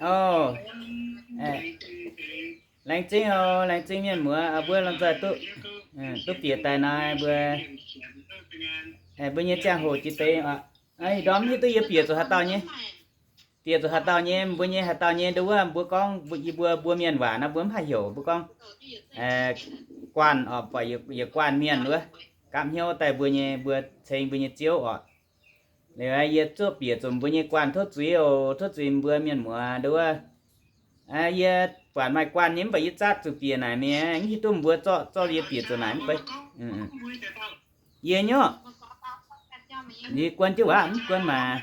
O, laengz zingh oc, laengz zingh mienh muoz, mbuo lomh nzoih duqv, duqv bieqc daaih naaiv mbuo, mbuo nyei ziangh hoc jiex deix oc. Ih ndorm hiuv duqv yie bieqc zuqc haaix dauh nyei, bieqc zuqc haaix dauh nyei, mbuo nyei haaix dauh nyei ndo wuov, mbuo gorngv yie mbuo mbuo mienh waac naaiv mbuo mv haih heuc, mbuo gorngv guanh oc, buatc yietc guanh mienh wuov, gapv hnyouv daaih mbuo nyei, mbuo ceng mbuo nyei ziouv oc. Liuz yie zuov bieqc zuqc mbuo nyei guanh tov zuiz oc, tov zuiz mbuo mienh muoz ndo wuov. Yie buatc maaih guanh nyei mv baac yie zatv zuqc bieqc naaic mi'aqv, mv hiuv duqv mbuo zorqv, zorqv yie bieqc zuqc naaic mv baac. Yie nyei, yie guon jienv waac mv guon maah.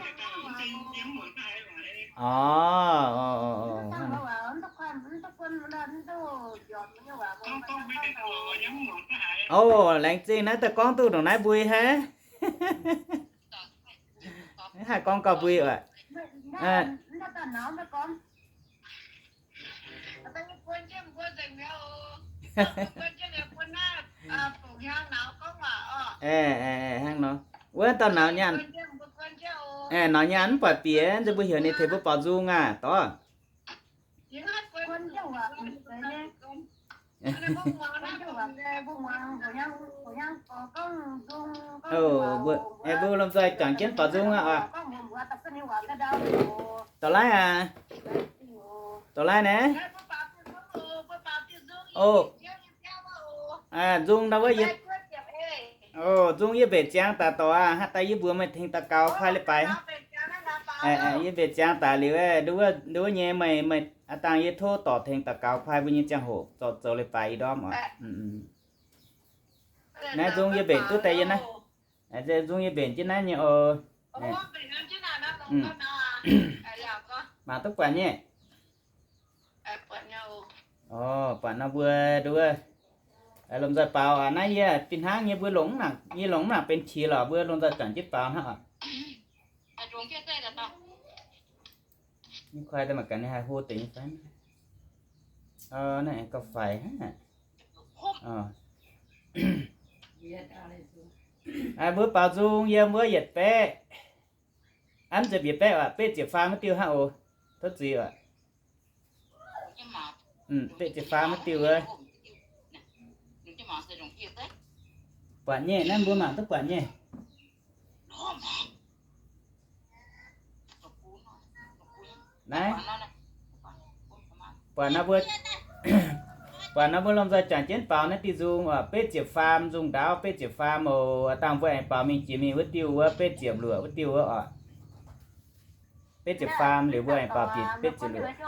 Orv, o, laengz zingh naaiv daaih gorngv duqv ndongc naaiv mbui haic. Mv haih gorngv gauh mbui oc. Hnangv nor, wuov dauh nauz nyaanh, nauz nyaanh mv buatc bieqc, nziex mbuo heuc ninh tengx mbuo baaux nzung aqv, dorh. Mbuo lomh nzoih juangc jienv baaux nzung aqv oc. Dorh laiv aqv. Dorh laiv naaiv. O, nzung ndau wuov yie, o, nzung yie mbenc ziangx daaih dorh aqv, haaix daaih yie mbuox meih tengx daux gaux kuaai leiz-baaix. Yie mbenc ziangx daaih liuz, ndo wuov nyei meih, meih aav dangh yie tov dorc tengx daux gaux kuaai mbuo nyei ziangh hoc zoux, zoux leiz-baaix ih ndorm oc. Naaiv nzung yie mbenc duqv daaih yie naaiv. Nzung yie mbenc jienv naaiv nyei oc. Mangc duqv buatc nyei. Orv, buatc nor mbuo ndo wuov lomh nzoih baaux aqv. Naaiv yie fih hnangv nyei, mbuo longc mv nangc, yie longc mv nangc benx qiex lorqc, mbuo lomh nzoih juangc jienv baaux hnangv oc. Kuaai daaih mangc gaax ninh haih hlo deix nyei fai. Naaiv gauh faix hnangv. Mbuo baaux nzung yiem wuov yietc baeqv, mv zeiz bieqc baeqv aqv, betv ziepc faam wuov diuh hnangv oc. Tov zuiz aqv. Betv ziepc faam wuov diuh wuov. Buatc nyei, naaiv mbuo mangc duqv buatc nyei. Naaiv, buatc nor mbuo, buatc nor mbuo lomh nzoih juangc jienv baaux naaiv diuh nzung oc, betv ziepc faam, nzung ndaauv betv ziepc faam oc. Dangh mbuo aengx baaux mingh jiex mingh wuov diuh wuov, betv ziepc luoqc wuov diuh wuov oc. Betv ziepc faam liuz mbuo aengx baaux bieqc betv ziepc luoqc.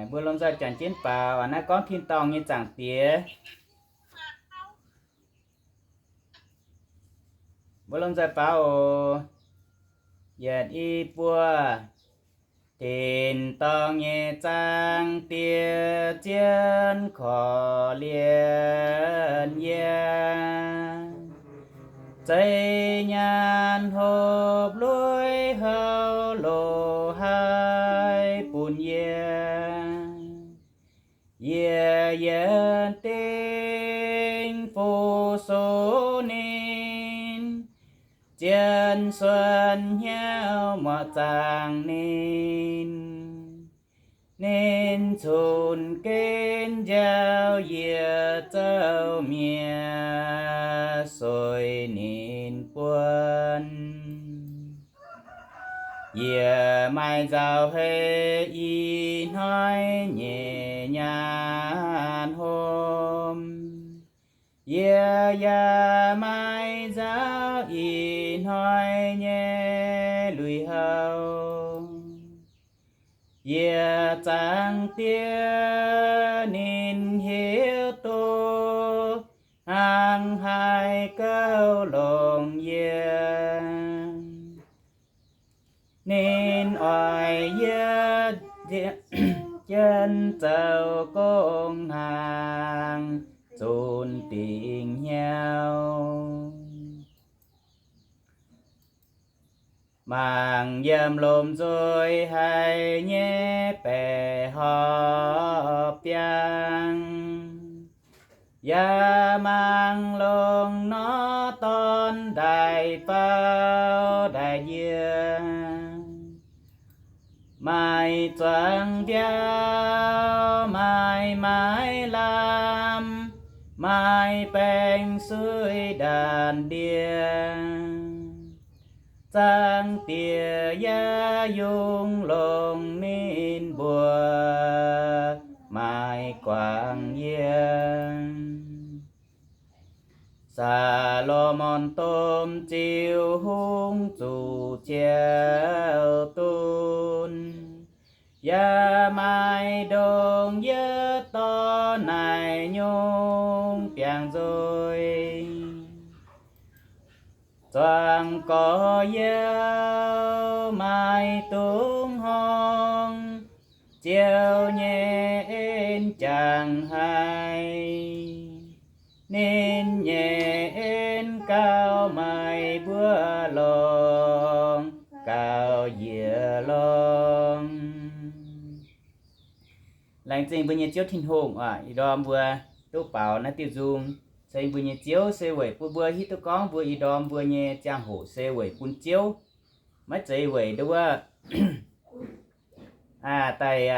Mbuo lomh nzoih juangc jienv baaux, naaiv gorngv tin-dorngh nyei Zaangc Diex. Mbuo lomh nzoih baaux oc. Yietc i buo, tin-dorngh nyei Zaangc Diex zien korv-lienh yie, zeiz nyaanh hopv lueiv houc loz-haih bun yie. Yie yietc dingc fu-sux ninh, zien suonc hnyouv muoqc zaangc ninh. Ninh cunx genv nziaaux yie zouv mi'aqv, sueih ninh buonc. Yie maaih nzauh heix ih hnoi nyei nyaanh hopv. Yie yaac maaih nzauh ih hnoi nyei lui-houx. Yie Zaangc Diex ninh hiuv duqv hnangv haaix gouv longc yie. Ninh oix yie jienv zoux gong hnaangx zunc dingc hnyouv. Mangc yiem lomh nzoih haic nyei baeqc horpc biangh, Yaac mangc longx nor dorn ndaix faaux ndaix yie, maaih zuangx mbiauh, maaih maaiz lamh, maaih baengc suiv ndaanx ndie. Zaangc Diex yaac yungz longx ninh mbuo, maaih guangc yie. Saa^lo^morn domh ziux hungh zuqc ziouc dunh, yaac maaih ndongc yie dorh naaic nyungc biangh nzuih. Zuangx gorx-youz maaih dungz horngh, Ziouv nyei en jangx haiz. Ninh nyei en gauh meih mbuo longx, gauh njiec longx. Laengz zingh mbuo nyei Ziouv Tin-Hungh oc. Ih ndorm mbuo duqv baaux naaiv diuh nzung ceng mbuo nyei Ziouv se weic bun mbuo hiuv duqv gorngv mbuo ih ndorm mbuo nyei ziangh hoc se weic bun Ziouv, maiv zeiz weic nduov daaih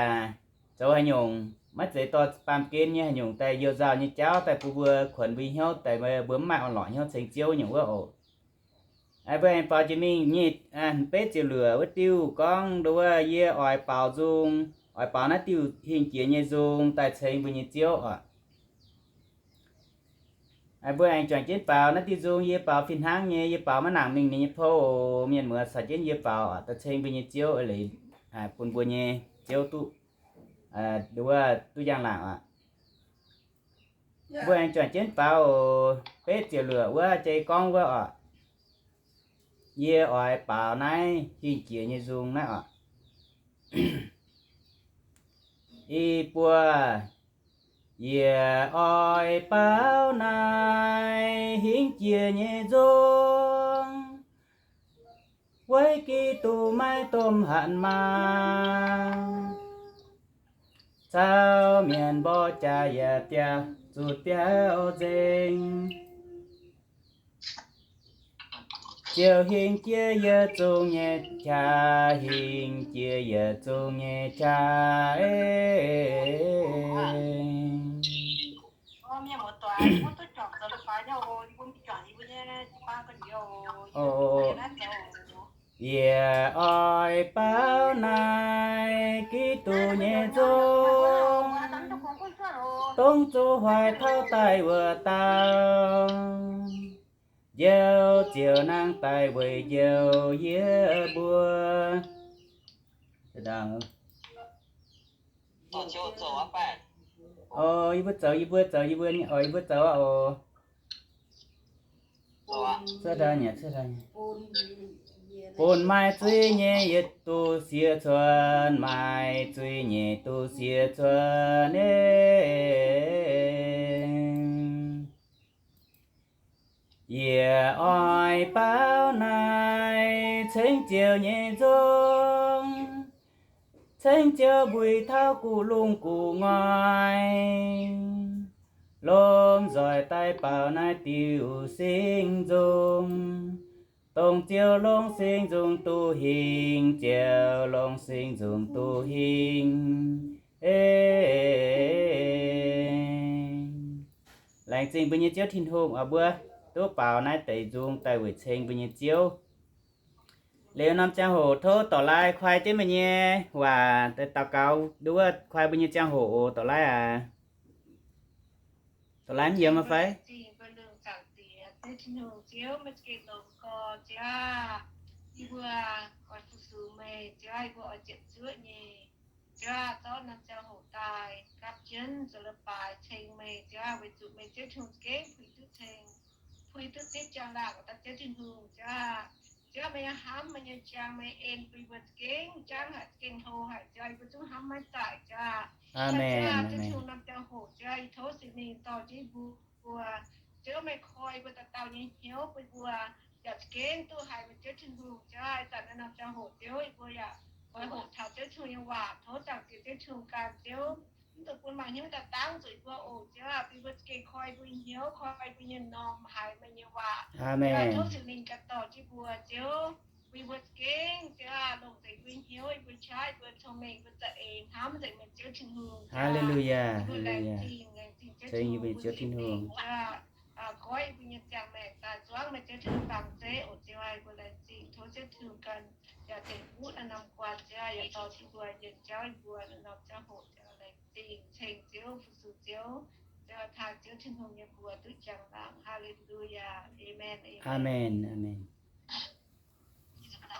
zoux haaix nyungc, maiv zeiz dorh baamh gen nyei haaix nyungc daaih youh nzauh nyei jauv daaih bun mbuo kuonx mbuo hnyouv daaih, mbuo mv maaih orn-lorqc hnyouv ceng Ziouv nyungc wuov oc. Mbuo aengx baaux jiex mingh nyei beiv ziepc luoqc wuov diuh gorngv nduov, yie oix baaux nzung, oix baaux naaiv diuh hingh jiex nyei nzung daaih ceng mbuo nyei Ziouv oc. Mbuo aengx juangc jienv baaux naaiv diuh nzung. Yie baaux fih hnangv nyei, yie baaux maiv nangc mingh ninh nyei pou oc. Mienh muoz caux jienv yie baaux oc, daaih ceng mbuo nyei Ziouv eix leiz, bun mbuo nyei Ziouv duqv, nduov duqv njang-laangc oc. Mbuo aengx juangc jienv baaux oc. Beiv ziepc luoqc wuov jai gorngv wuov oc. Yie oix baaux naaiv hingh jiex nyei nzung naaiv oc. Ih buo, yie oix baaux naaiv hingh jiex nyei nzung, weic Giduc maiv domh hatc maaz, caux mienh mborqv jaax yaac biaux zuqc biaux nzengc. Ziouc hingh jiex yietc zungv nyei qaqv, hingh jiex yietc zungv nyei qaqv. Yie oix baaux naaiv Giduc nyei nzung, dongh zuqc hoic taux daaih wuov dauh, njoux ziouc nangh daaih weic njoux yie mbuo. Yie mbuo zoux, yie mbuo zoux, yie mbuo, yie mbuo zoux oc. Bun maaih zuiz nyei yietc duqv siev cuotv, maaih zuiz nyei duqv siev cuotv. Yie oix baaux naaiv ceng Ziouv nyei nzung, ceng Ziouv mbuo taux gu'lungh gu'nguaaic, lomh nzoih daaih baaux naaiv diuc singx nzung, dongh Ziouv longx singx nzung duqv hingh, Ziouv longx singx nzung duqv hingh. Laengz zingh mbuo nyei Ziouv Tin-Hungh oc. Mbuo duqv baaux naaiv deix nzung daaih weic ceng mbuo nyei Ziouv. Liuz norm ziangh hoc tov dorc lai kuaai jienv meih nyei waac daux gaux, nduov kuaai mbuo nyei ziangh hoc oc, dorc lai aac. Dorc lai mv yiem fai? Ziouv aac, yie mbuo oix fu-sux meih, Ziouv aac, yie mbuo oix ziepc zuoqv nyei. Ziouv aac, zorqv norm ziangh hoc daaih gapv jienv zoux leiz-baaix ceng meih, Ziouv aac, weic zuqc meih Ziouv Tin-Hungh za'gengh puix duqv ceng, puix duqv zipv njang-laangc daaih Ziouv Tin-Hungh. Ziouv aac, Ziouv, meih nyei hnamv, meih nyei njang, meih nyei en bun yie mbuo za'gengh jangv haic, za'gengh hlo haic. Ziouv aac, yie mbuo zungv hnamv maiv zaaic. Ziouv aac, Ziouv aac, Ziouv Tin-Hungh, norm ziangh hoc, Ziouv aac, yie tov Singx Lingh dorh jienv yie mbuo, Ziouv, meih koi yie mbuo dauh dauh nyei hnyouv bun yie mbuo yaac za'gengh duqv haiz meih Ziouv Tin-Hungh. Ziouv aac, ih zanc naaiv norm ziangh hoc, Ziouv, yie mbuo yaac oix hoqc taux Ziouv Tin-Hungh nyei waac. Tov Zaangc Diex Ziouv Tin-Hungh gan Ziouv Mv zuqc bun mangc hnyouv daaih dangv zuqc yie mbuo oc. Ziouv aah, bun yie mbuo za'gengh koi mbuo nyei hnyouv, koi mbuo nyei m'normh haiz meih nyei waac. Aamen. Tov Singx Lingh ganh dorh jienv mbuo, Ziouv, bun yie mbuo za'gengh, Ziouv aah, longc nzengc mbuo nyei hnyouv, yie mbuo qaqv, yie mbuo cong-mengh, yie mbuo za'eix hnamv nzengc meih Ziouv Tin-Hungh. Haleluyaa, haleluyaa. Laengz zingh, laengz zingh Ziouv Tin-Hungh, bun Singx Lingh, Ziouv aah, goiv yie mbuo nyei ziangh maengc daaih zuangv meih Ziouv Tin-Hungh baamz zeiv oc. Ziouv aah, yie mbuo laengz zingh, tov Ziouv Tin-Hungh ganh yaac dengh wuov naaiv norm guanh, Ziouv aah, yaac dorh jienv mbuo, yienh jauv yie mbuo naaiv norm ziangh hoc, Ziouv aah, laengz zingh, ceng Ziouv, fu-sux Ziouv, Ziouv aah, taaih Ziouv Tin-Hungh nyei mbuox duqv jangx laangc. Haleluyaa, aamen, aamen.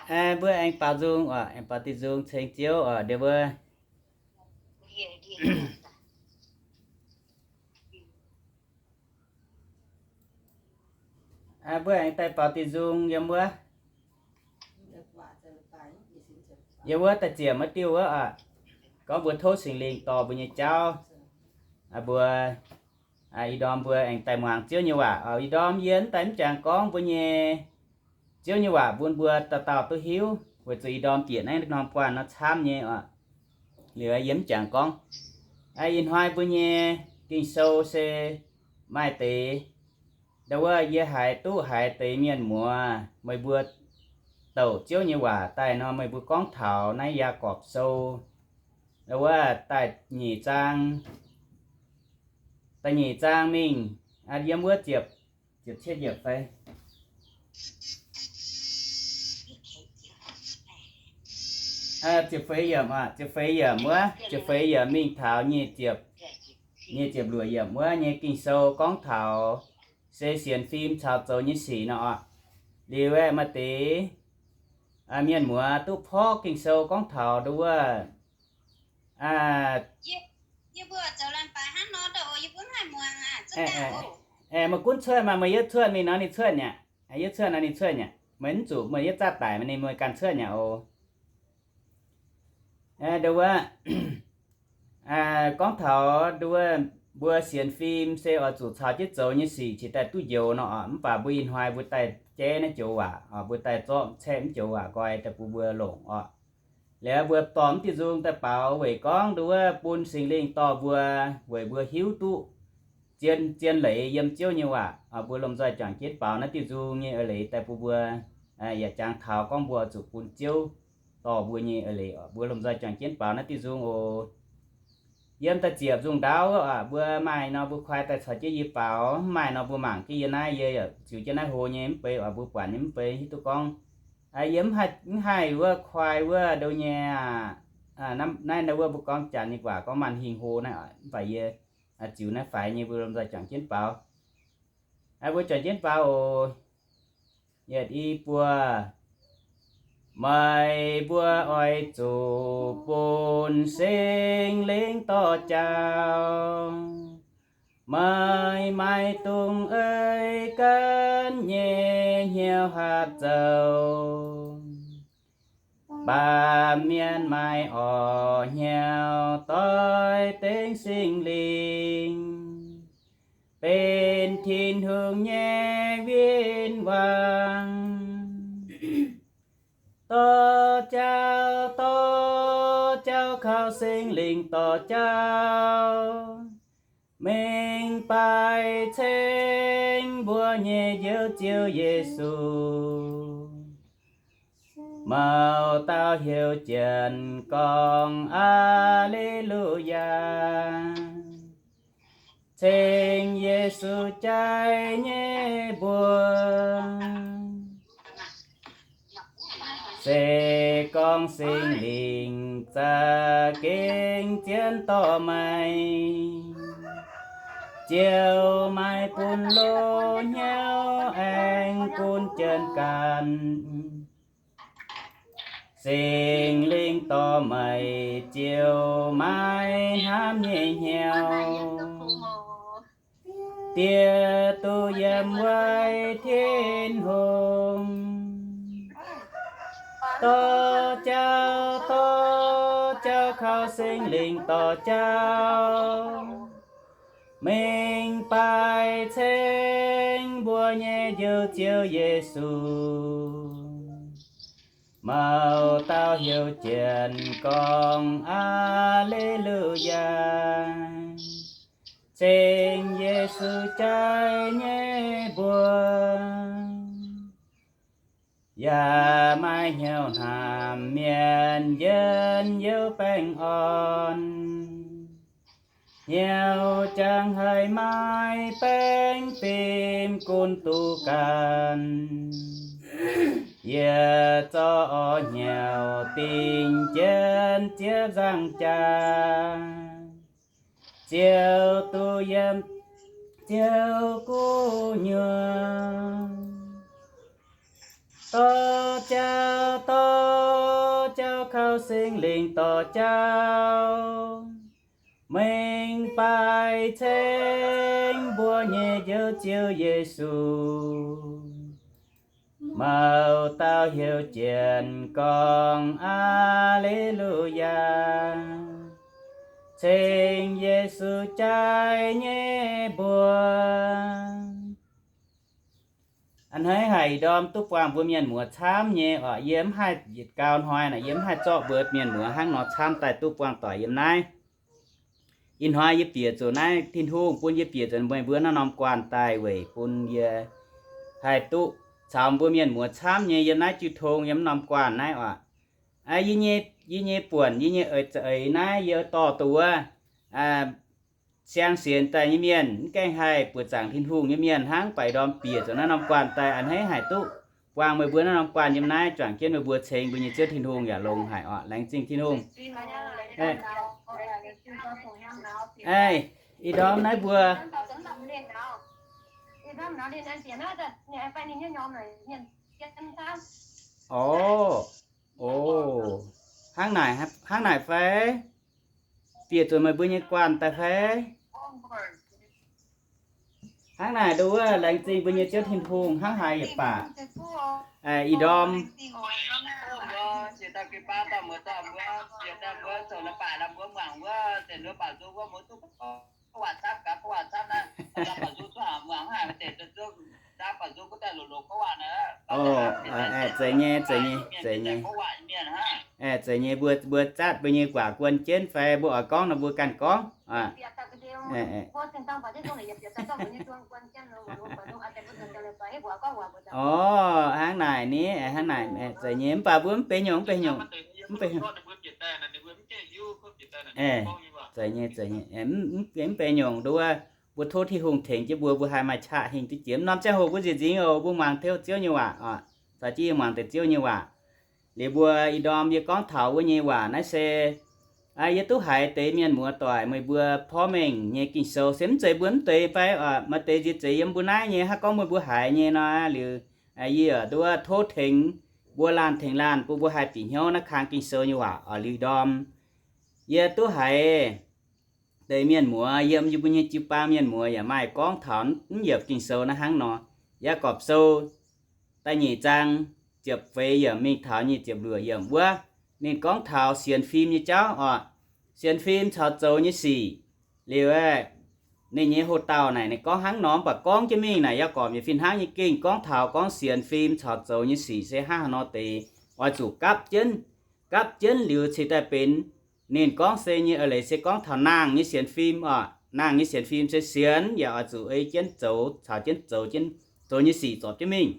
Aah, mbuo aengx baaux nzung oc, aengx baaux diqc nzung ceng Ziouv oc, ndiev mbuo. Aah, mbuo aengx daaih baaux diqc nzung yiem wuov, yiem wuov da'ziepc wuov diuh wuov oc. Gorngv mbuo tov Singx Lingh dorh mbuo nyei jauv. Aa, mbuo, aa, ih ndorm mbuo aengx daaih muangx Ziouv nyei waac oc. Ih ndorm yie mv daaih mv jangx gorngv mbuo nyei Ziouv nyei waac bun mbuo dauh dauh duqv hiuv, weic zuqc ih ndorm bieqc naaiv norm guanh nor camv nyei oc. Liuz yie mv jangx gorngv. Aa, ih hnoi mbuo nyei Ging-Sou se maaih deix, ndau wuov yie haiz duqv haiz deix mienh muoz meih mbuo douc Ziouv nyei waac daaih nor, meih mbuo gorngv taux naaiv Yaagorpc Sou, ndau wuov da'nyeic, da'nyeic zaang mingh, aa, yiem wuov ziepc, ziepc cietv yiemc fai ziepc feix yiemc, ziepc feix yiemc wuov, ziepc feix yiemc mingh taux nyic ziepc, nyic ziepc luoqc yiemc wuov nyei Ging-Sou gorngv taux se sienx fim caux zoux nyei sic nor oc. Liuz aeqv, maaih deix mienh muoz duqv porv Ging-Sou gorngv taux ndau wuov, meih gunv cuotv maah, meih yie cuotv mingh nor ninh cuotv nyei aqv, yie cuotv nor ninh cuotv nyei aqv, meih mv zuqc, meih yie zaah daic maah, ninh meih ganh cuotv nyei aqv oc. Ndau wuov, gorngv taux ndau wuov mbuo sienx fim se oix zuqc caux jienv zoux nyei sic cingx daaih duqv njoux nor oc. Mv baac mbuo ih hnoi mbuo daaih jaiv naaiv joux waac, mbuo daaih zorqv caeqv mv joux waac nqoi daaih bun mbuo longc oc. Liuz mbuo dorh mv diuh nzung daaih baaux weic gorngv ndau wuov bun Singx Lingh dorh mbuo, weic mbuo hiuv duqv zien, zien leiz yiem Ziouv nyei waac. Mbuo lomh nzoih juangc jienv baaux naaiv diuh nzung nyei eix leiz daaih bun mbuo yaac jangx taux gorngv mbuo zuqc bun Ziouv dorh mbuo nyei eix leiz oc. Mbuo lomh nzoih juangc jienv baaux naaiv diuh nzung oc. Yiem da'ziepc nzung ndaauv oc, mbuo maaih nor mbuo koi daaih caux jienv yie baaux, mv maaih nor mbuo mangc jienv yie naaiv, yie ziux jienv naaiv hlo nyei mv bei oc, mbuo buatc nyei mv bei hiuv duqv gorngv. Yie mv haih wuov koi wuov ndo nyei, naaiv wuov mbuo gorngv janx nyei waac gorngv màn hình hlo naaiv, mv baac yie ziux naaiv faix nyei, mbuo lomh nzoih juangc jienv baaux. Mbuo juangc jienv baaux oc. Yietc, i, buo. Meih mbuo oix zuqc bun Singx Lingh dorh jauv. Meih maaih dungx ei gaanv nyei hnyouv hatc zoux. Baamh mienh maaih orv hnyouv doix dengv Singx Lingh, benx Tin-Hungh nyei win-wangv. Dorh jauv, dorh jauv, kaux Singx Lingh dorh jauv, mengh baix ceng mbuo nyei Njoux Ziouv Yesu. Mouc dauh heuc jienv gorngv, Aa^le^lu^yaa! Ceng Yesu jaiv nyei mbuox. Se gorngv Singx Lingh za'gengh zien dorh meih, ziouc maaih bun loz hnyouv aengx gunv jienv ganh. Singx Lingh dorh meih ziouc maaih hnamv nyei hnyouv, dieh duqv yiem weic Tin-Hungh. Dorh jauv, dorh jauv, kaux Singx Lingh dorh jauv, mengh baix ceng mbuo nyei Njoux Ziouv Yesu. Mouc dauh heuc Janx gorngv, Aa^le^lu^yaa, ceng Yesu jaaix nyei mbuox. Yaac maaih hnyouv hnamv mienh njien-youh baengh orn, hnyouv jangx haiz maaih baengh fim gunv duqv ganh. Yie zorqv orv hnyouv dingh jienv ziex nzangc jaax, ziouc duqv yiem Ziouv gu'nyuoz. Dorh jauv, dorh jauv, kaux Singx Lingh dorh jauv, mengh baeqc ceng mbuo nyei Njoux Ziouv Yesu. Mouc dauh heuc Janx gorngv, Aa^le^lu^yaa, ceng Yesu jaaix nyei mbuox. A'hneiv haic ih ndorm duqv buangh mbuo mienh muoz camv nyei oc. Yie mv haih yietc gau hnoi naaic, yie mv haih zorqv mbuo mienh muoz hnangv nor camv daaih duqv buangh doic yiem naaiv. Ih hnoi yie bieqc zuqc naaiv, Tin-Hungh bun yie bieqc zuqc meih mbuo naaiv norm guanh daaih weic bun yie haih duqv caux mbuo mienh muoz camv nyei yiem naaiv jiu tong yiem norm guanh naaiv oc. Yie nyei, yie nyei buonc, yie nyei eix, za'eix naaiv yie dorh duqv wuov siang sienx daaih nyei mienh, mv gaengh haih buoqc zaangc Tin-Hungh nyei mienh hnangv, baac ndorm bieqc zuqc naaiv norm guanh daaih a'hneiv haic duqv buangh meih mbuo naaiv norm guanh yiem naaiv, juangc jienv meih mbuo ceng mbuo nyei Ziouv Tin-Hungh yaac longx haic oc. Laengz zingh Tin-Hungh. Ih ndorm naaiv mbuo, o, o, hnangv naaic, hnangv naaic fai? Bieqc zuqc meih mbuo nyei guanh daaih fai? Hnangv naaic nduov wuov, laengz zingh mbuo nyei Ziouv Tin-Hungh hnangv haaix yaac baac. Ih ndorm Zeiz nyei, zeiz nyei, zeiz nyei. Zeiz nyei, mbuo, mbuo zatv mbuo nyei waac guon jienv fai mbuo oix gorngv nor mbuo ganh gorngv. O, hnangv naaic ni, hnangv naaic, zeiz nyei, mv baac mbuo mv benx nyungc, mv benx nyungc, mv benx nyungc. Zeiz nyei, zeiz nyei, mv benx nyungc nduov. Mbuo tov Tin-Hungh tengx jienv mbuo, mbuo haih maaih qaqv hingh duqv jiex. Norm ziangh hoc mbuo nziex nzingx oc, mbuo muangx tov Ziouv nyei waac oc. Caux jienv yie muangx deix Ziouv nyei waac. Liuz mbuo ih ndorm yie gorngv taux wuov nyei waac naaiv se, yie duqv haiz deix mienh muoz-doic meih mbuo porv mengh nyei Ging-Sou se mv zeiz mbuo mv deix fai oc, maaih deix nziex zeiz yiem mbuo naaiv nyei, hnangv gorngv meih mbuo haiz nyei nor. Liuz yie nduov tov tengx mbuo laanh tengx laanh bun mbuo haih bieqc hnyouv naaiv kang Ging-Sou nyei waac oc. Liuz ndorm yie duqv haiz deix mienh muoz yiem yie mbuo nyei jiu-baang mienh muoz yaac maaih gorngv taux mv yiemc Ging-Sou naaiv hnangv nor. Yaagorpc Sou da'nyeic zaang ziepc feix yiemc mingh taux nyic ziepc luoqc yiemc wuov, ninh gorngv taux sienx fim nyei jauv oc. Sienx fim caux zoux nyei sic. Liuz ninh nyei hoc-dauh naaic ninh gorngv hnangv nor, mv baac gorngv jienv mingh naaic Yaagorpc yaac fih hnangv nyei gengh gorngv taux gorngv sienx fim caux zoux nyei sic se hnangv haaix nor deix oix zuqc gapv jienv, gapv jienv liuz cingx daaih benx. Ninh gorngv se nyei eix leiz se gorngv taux nangh nyei sienx fim oc. Nangh nyei sienx fim se sienx yaac oix zuqc ei jienv zoux, caux jienv zoux, zoux nyei sic zorpc jienv mingh.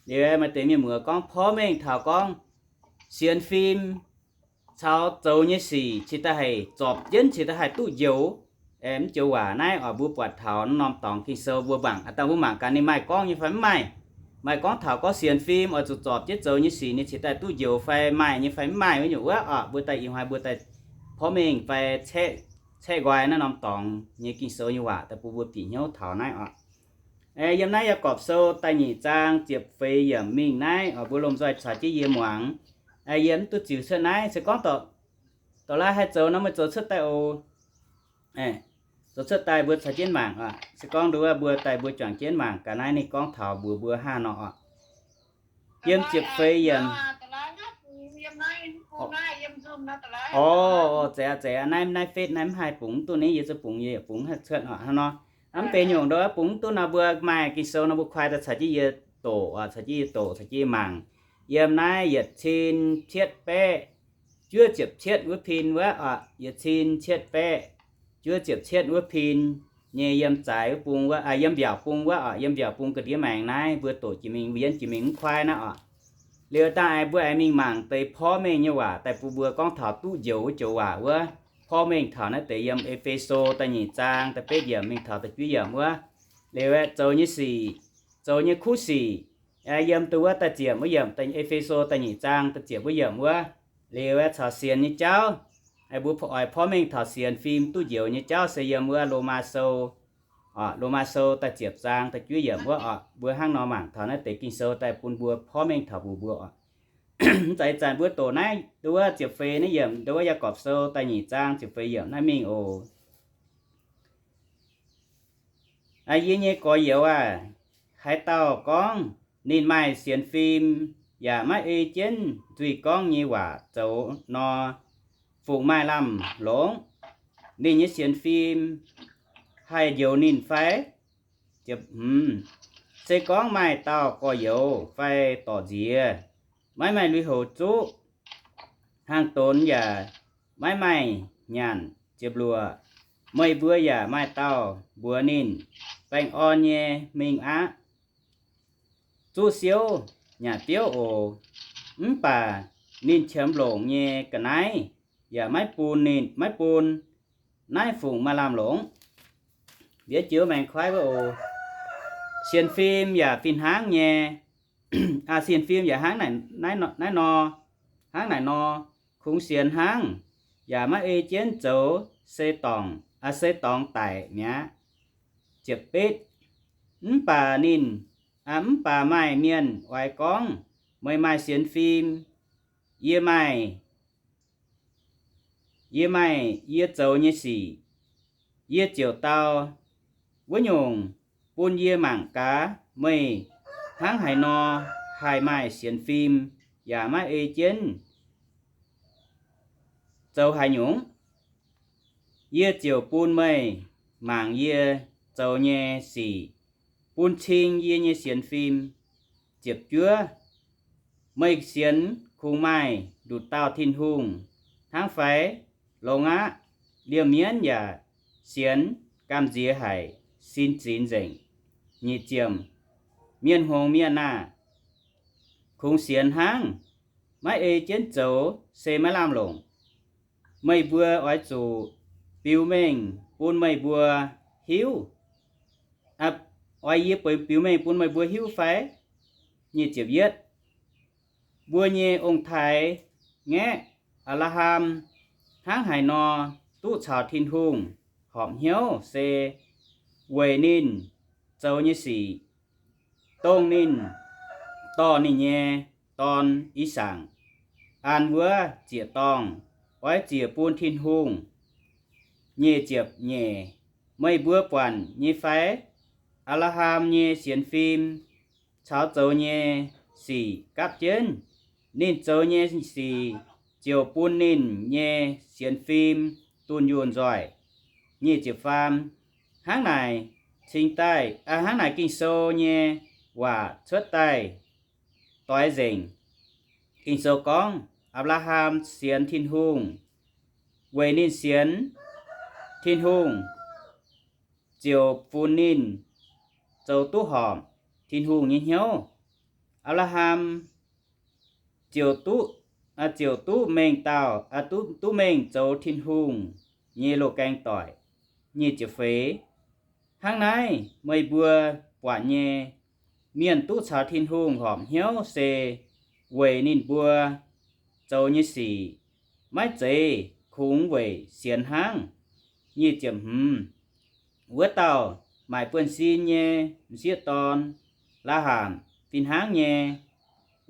Liuz maaih deix mienh muoz gorngv porv mengh taux gorngv sienx fim caux zoux nyei sic cingx daaih haih zorpc jienv, cingx daaih haih duqv njoux. Mv joux waac naaiv oc, mbuo buatc taux norm dorngx Ging-Sou mbuo mangc, aa, dangh mbuo mangc gaax ninh maaih gorngv nyei fai mv maaih. Maaih gorngv taux gorngv sienx fim oix zuqc zorpc jienv zoux nyei sic ninh cingx daaih duqv njoux fai maaih nyei fai mv maaih wuov nyungc wuov oc. Mbuo daaih ih hnoi mbuo daaih porv mengh fai caeqv nqoi naaiv norm dorngx nyei Ging-Sou nyei waac daaih bun mbuo bieqc hnyouv taux naaiv oc. Yiem naaiv Yaagorpc Sou da'nyeic zaang ziepc feix yiemc mingh naaiv oc, mbuo lomh nzoih caux jienv yie muangx. Yie mv duqv ziux cuotv naaiv, se gorngv dorh laaix haih zoux nor meih zoux cuotv daaih oc. Zoux cuotv daaih mbuo caux jienv mangc oc. Se gorngv nduov mbuo daaih mbuo juangc jienv mangc gaax naaiv ninh gorngv taux mbuox mbuo hnangv nor oc. Yiem ziepc feix yiemc. O, zeiz aqv, zeiz aqv, naaiv, naaiv fetv naaiv mv haih bungx mv duqv ni, yie zuqc bungx, yie yaac bungx haih cuotv oc hnangv nor. Mv benx nyungc nduov bungx mv duqv nor mbuo maaih Ging-Sou nor mbuo kuaai daaih caux jienv yie doqc oc, caux jienv yie doqc, caux jienv yie mangc. yiem naaiv yietc cin cietv baeqv juov ziepc cietv wuov pin wuov oc, yietc cin cietv baeqv juov ziepc cietv wuov pin nyei yiem zaaix wuov bung wuov, yiem mbiaauc bung wuov oc, yiem mbiaauc bung ga'ndiev maengx naaiv mbuo doqc jiex mingh, mbuo yienv jiex mingh mv kuaaiv naaiv oc. Liuz dangh aengx mbuo aengx mingh mangc deix porv mengh nyei waac daaih bun mbuo gorngv taux duqv njoux wuov joux waac wuov. Porv mengh taux naaiv deix yiem E^fe^so da'nyeic zaang da'betv yiemc mingh taux da'juov yiemc wuov. Liuz aeqv, zoux nyei sic, zoux nyei kuv sic, yiem duqv wuov da'ziepc wuov yiemc, E^fe^so da'nyeic zaang da'ziepc wuov yiemc wuov. Liuz aeqv, caux sienx nyei jauv, mbuo oix porv mengh taux sienx fim duqv njoux nyei jauv se yiem wuov Lomaa Sou, Lomaa Sou da'ziepc zaang da'juov yiemc wuov oc. Mbuo hnangv nor mangc taux naaiv deix Ging-Sou daaih bun mbuo porv mengh taux mbuox mbuo oc. Mv zeiz zanc mbuo doqc naaiv nduov ziepc feix naaiv yiemc nduov Yaagorpc Sou da'nyeic zaang ziepc feix yiemc naaiv mingh oc. Yie nyei gorx-youz aah, haaix dauh gorngv ninh maaih sienx fim yaac maiv ei jienv nzuih gorngv nyei waac zoux nor, fungc maaih lamh longc? Ninh nyei sienx fim haih njoux ninh fai? Se gorngv maaih dauh gorx-youz fai dorc nziex maiv maaih lui-houx zuqv, hlang donx yaac maiv maaih nyanc ziepc luoqc, meih mbuo yaac maaih dauh mbuox ninh, Baengh orn nyei mingh aqv. Zuqv siouv nyanc biouv oc. Mv baac ninh qiemx longc nyei ga'naaiv yaac maiv bun ninh, maiv bun, naaiv fungc maaih lamh longc? Mbiauz jiouv maengx kuaaiv wuov oc. Sienx fim yaac fih hnangv nyei. Sienx fim yaac hnangv naaiv nor, hnangv naaic nor, kungx sienx hnangv, yaac maiv ei jienv zoux, se dorngc, se dorngx daic mi'aqv. Ziepc betv. Mv baac ninh, mv baac maaih mienh oix gorngv, Meih maaih sienx fim, yie maaih, yie maaih yie zoux nyei sic. Yie ziouc dau, Wuov nyungc, bun yie mangc gaax meih hnangv haaix nor haih maaih sienx fim yaac maiv ei jienv zoux haaix nyungc. Yie ziouc bun meih mangc yie zoux nyei sic, bun cing yie nyei sienx fim. Ziepc juov. Meih sienx kungx maaih nduqc dauh Tin-Hungh hnangv fai? Longx aqv. Liemh mienv yaac sienx gamh nziex haic, sin zinx nzengc. Nyic ziemc. Mienh hngongx mienh aah! Kungx sienx hnangv, maiv ei jienv zoux se maiv lamh longc. Meih mbuo oix zuqc biux mengh bun meih mbuo hiuv. Oix yie biux mengh bun meih mbuo hiuv fai? Nyic ziepc yietv. Mbuo nyei ong-taaix-ngaeqv, Apc^laa^ham, hnangv haaix nor duqv caux Tin-Hungh horpc hnyouv se weic ninh zoux nyei sic, dongh ninh dorh ninh nyei dorn, I^sakc, an wuov ziec-dorngh, oix ziec bun Tin-Hungh. Nyic ziepc nyeic. Meih mbuo buatc nyei fai? Apc^laa^ham nyei sienx fim caux zoux nyei sic gapv jienv. Ninh zoux nyei sic ziouc bun ninh nyei sienx fim dunh yunh nzoih. Nyic ziepc faam. Hnangv naaic cingx daaih, hnangv naaic Ging-Sou nyei waac cuotv daaih doix nzengc. Ging-Sou gorngv, Apc^laa^ham sienx Tin-Hungh, weic ninh sienx Tin-Hungh ziouc funx ninh zoux duqv horpc Tin-Hungh nyei hnyouv. Apc^laa^ham ziouc duqv, ziouc duqv mengh dauh, duqv mengh zoux Tin-Hungh nyei loz-gaeng doic. Nyic ziepc feix. Hnangv naaiv meih mbuo buatc nyei, mienh duqv caux Tin-Hungh horpc hnyouv se weic ninh mbuo zoux nyei sic, maiv zeiz kungx weic sienx hnangv. Nyic ziepc hmz. Wuov dauh maaic buonv-sin nyei m'sieqv dorn, Laa^hamc, fih hnangv nyei,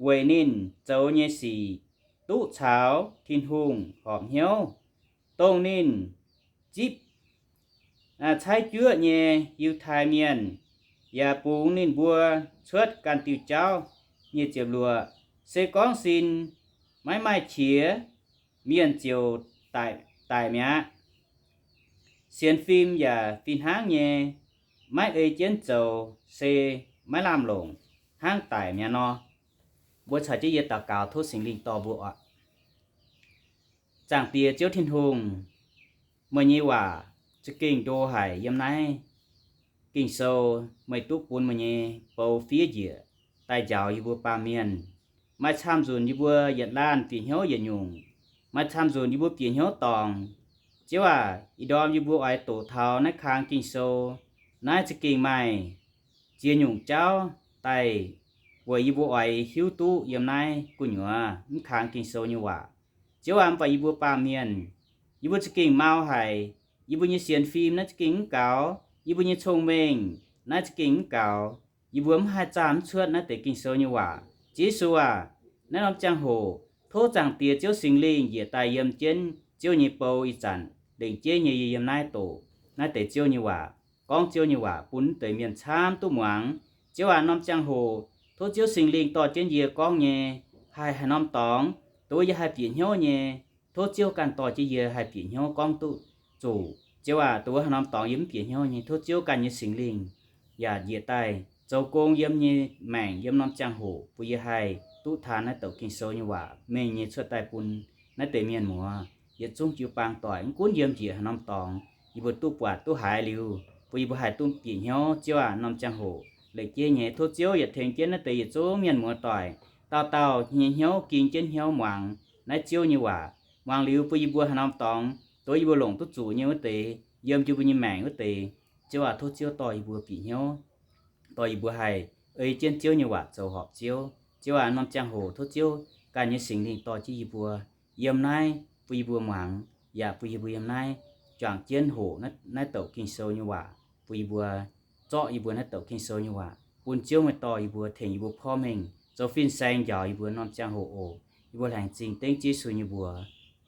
weic ninh zoux nyei sic duqv caux Tin-Hungh horpc hnyouv, dongh ninh zipv caaiv juoqv nyei Yiutai Mienh, yaac bungx ninh mbuo cuotv ganh diuh jauv. Nyic ziepc luoqc. Se gorngv sin maiv maaih qiex, mienh ziouc daic mi'aqv. Sienx fim yaac fih hnangv nyei, maiv ei jienv zoux se maiv lamh longc, hnangv daic mi'aqv nor. Mbuo caux jienv yie daux gaux tov Singx Lingh dorh mbuo oc. Zaangc Diex Ziouv Tin-Hungh, meih nyei waac za'gengh ndo haic yiem naaiv Ging-Sou, meih duqv bun meih nyei bou fiev njiec daaih njaaux yie mbuo baamh mienh. Maaih camv nzunc yie mbuo yietc laanh bieqc hnyouv yietc nyungc. Maaih camv nzunc yie mbuo bieqc hnyouv dorngc. Ziouv aac, ih ndorm yie mbuo oix doqc taux naaiv kang Ging-Sou. Naaiv za'gengh maaih ziex nyungc jauv daaih weic yie mbuo oix hiuv duqv yiem naaiv gu'nyuoz mv kang Ging-Sou nyei waac. Ziouv aac, mv baac yie mbuo baamh mienh, yie mbuo za'gengh mau haic. Yie mbuo nyei sienx fim naaiv za'gengh mv gaux. Yie mbuo nyei cong-mengh naaiv za'gengh mv gaux. Yie mbuo mv haih zaah mv cuotv naaiv deix Ging-Sou nyei waac. Ziouv Yesu aac, naaiv norm ziangh hoc tov Zaangc Diex Ziouv Singx Lingh njiec daaih yiem jienv Ziouv nyei bou ih zanc lengc jeiv nyei yie yiem naaiv doqc naaiv deix Ziouv nyei waac, gorngv Ziouv nyei waac bun naaiv deix mienh camv duqv muangx. Ziouv aac, norm ziangh hoc tov Ziouv Singx Lingh dorh jienv yie gorngv nyei haih haaix norm dorngx, dongh wuov yie haih bieqc hnyouv nyei, tov Ziouv ganh dorh jienv yie haih bieqc hnyouv gorngv duqv zuqc. Ziouv aac, dongh wuov haaix norm dorngx yie mv bieqc hnyouv nyei, tov Ziouv ganh nyei Singx Lingh yaac njiec daaih zoux gong yiem nyei maengc yiem norm ziangh hoc bun yie haih duqv taan naaiv douc Ging-Sou nyei waac mengh nyei cuotv daaih bun naaiv deix mienh muoz yietc zungv jiu-baang doic, mv gunv yiem njiec haaix norm dorngx, yie mbuo duqv buatc duqv haiz liuz, bun yie mbuo haih duqv bieqc hnyouv. Ziouv aac, norm ziangh hoc lengc jeiv nyei tov Ziouv yietc tengx jienv naaiv deix yietc zungv mienh muoz doic, dauh dauh nyei hnyouv ging jienv hnyouv muangx naaiv Ziouv nyei waac. Muangx liuz bun yie mbuo haaix norm dorngx, dongh yie mbuo longc duqv zuqc nyei wuov deix, yiem yie mbuo nyei maengc wuov deix, Ziouv aac, tov Ziouv dorh yie mbuo bieqc hnyouv, dorh yie mbuo haih ei jienv Ziouv nyei waac zoux horpc Ziouv. Ziouv aac, norm ziangh hoc tov Ziouv ganh nyei Singx Lingh dorh jienv yie mbuo yiem naaiv bun yie mbuo muangx, yaac bun yie mbuo yiem naaiv juangc jienv hoqc naaiv douc Ging-Sou nyei waac, bun yie mbuo zorqv yie mbuo naaiv douc Ging-Sou nyei waac bun Ziouv meih dorh yie mbuo, tengx yie mbuo porv mengh zoux fin-saeng njaaux yie mbuo norm ziangh hoc oc. Yie mbuo laengz zingh dengv Yesu nyei mbuox.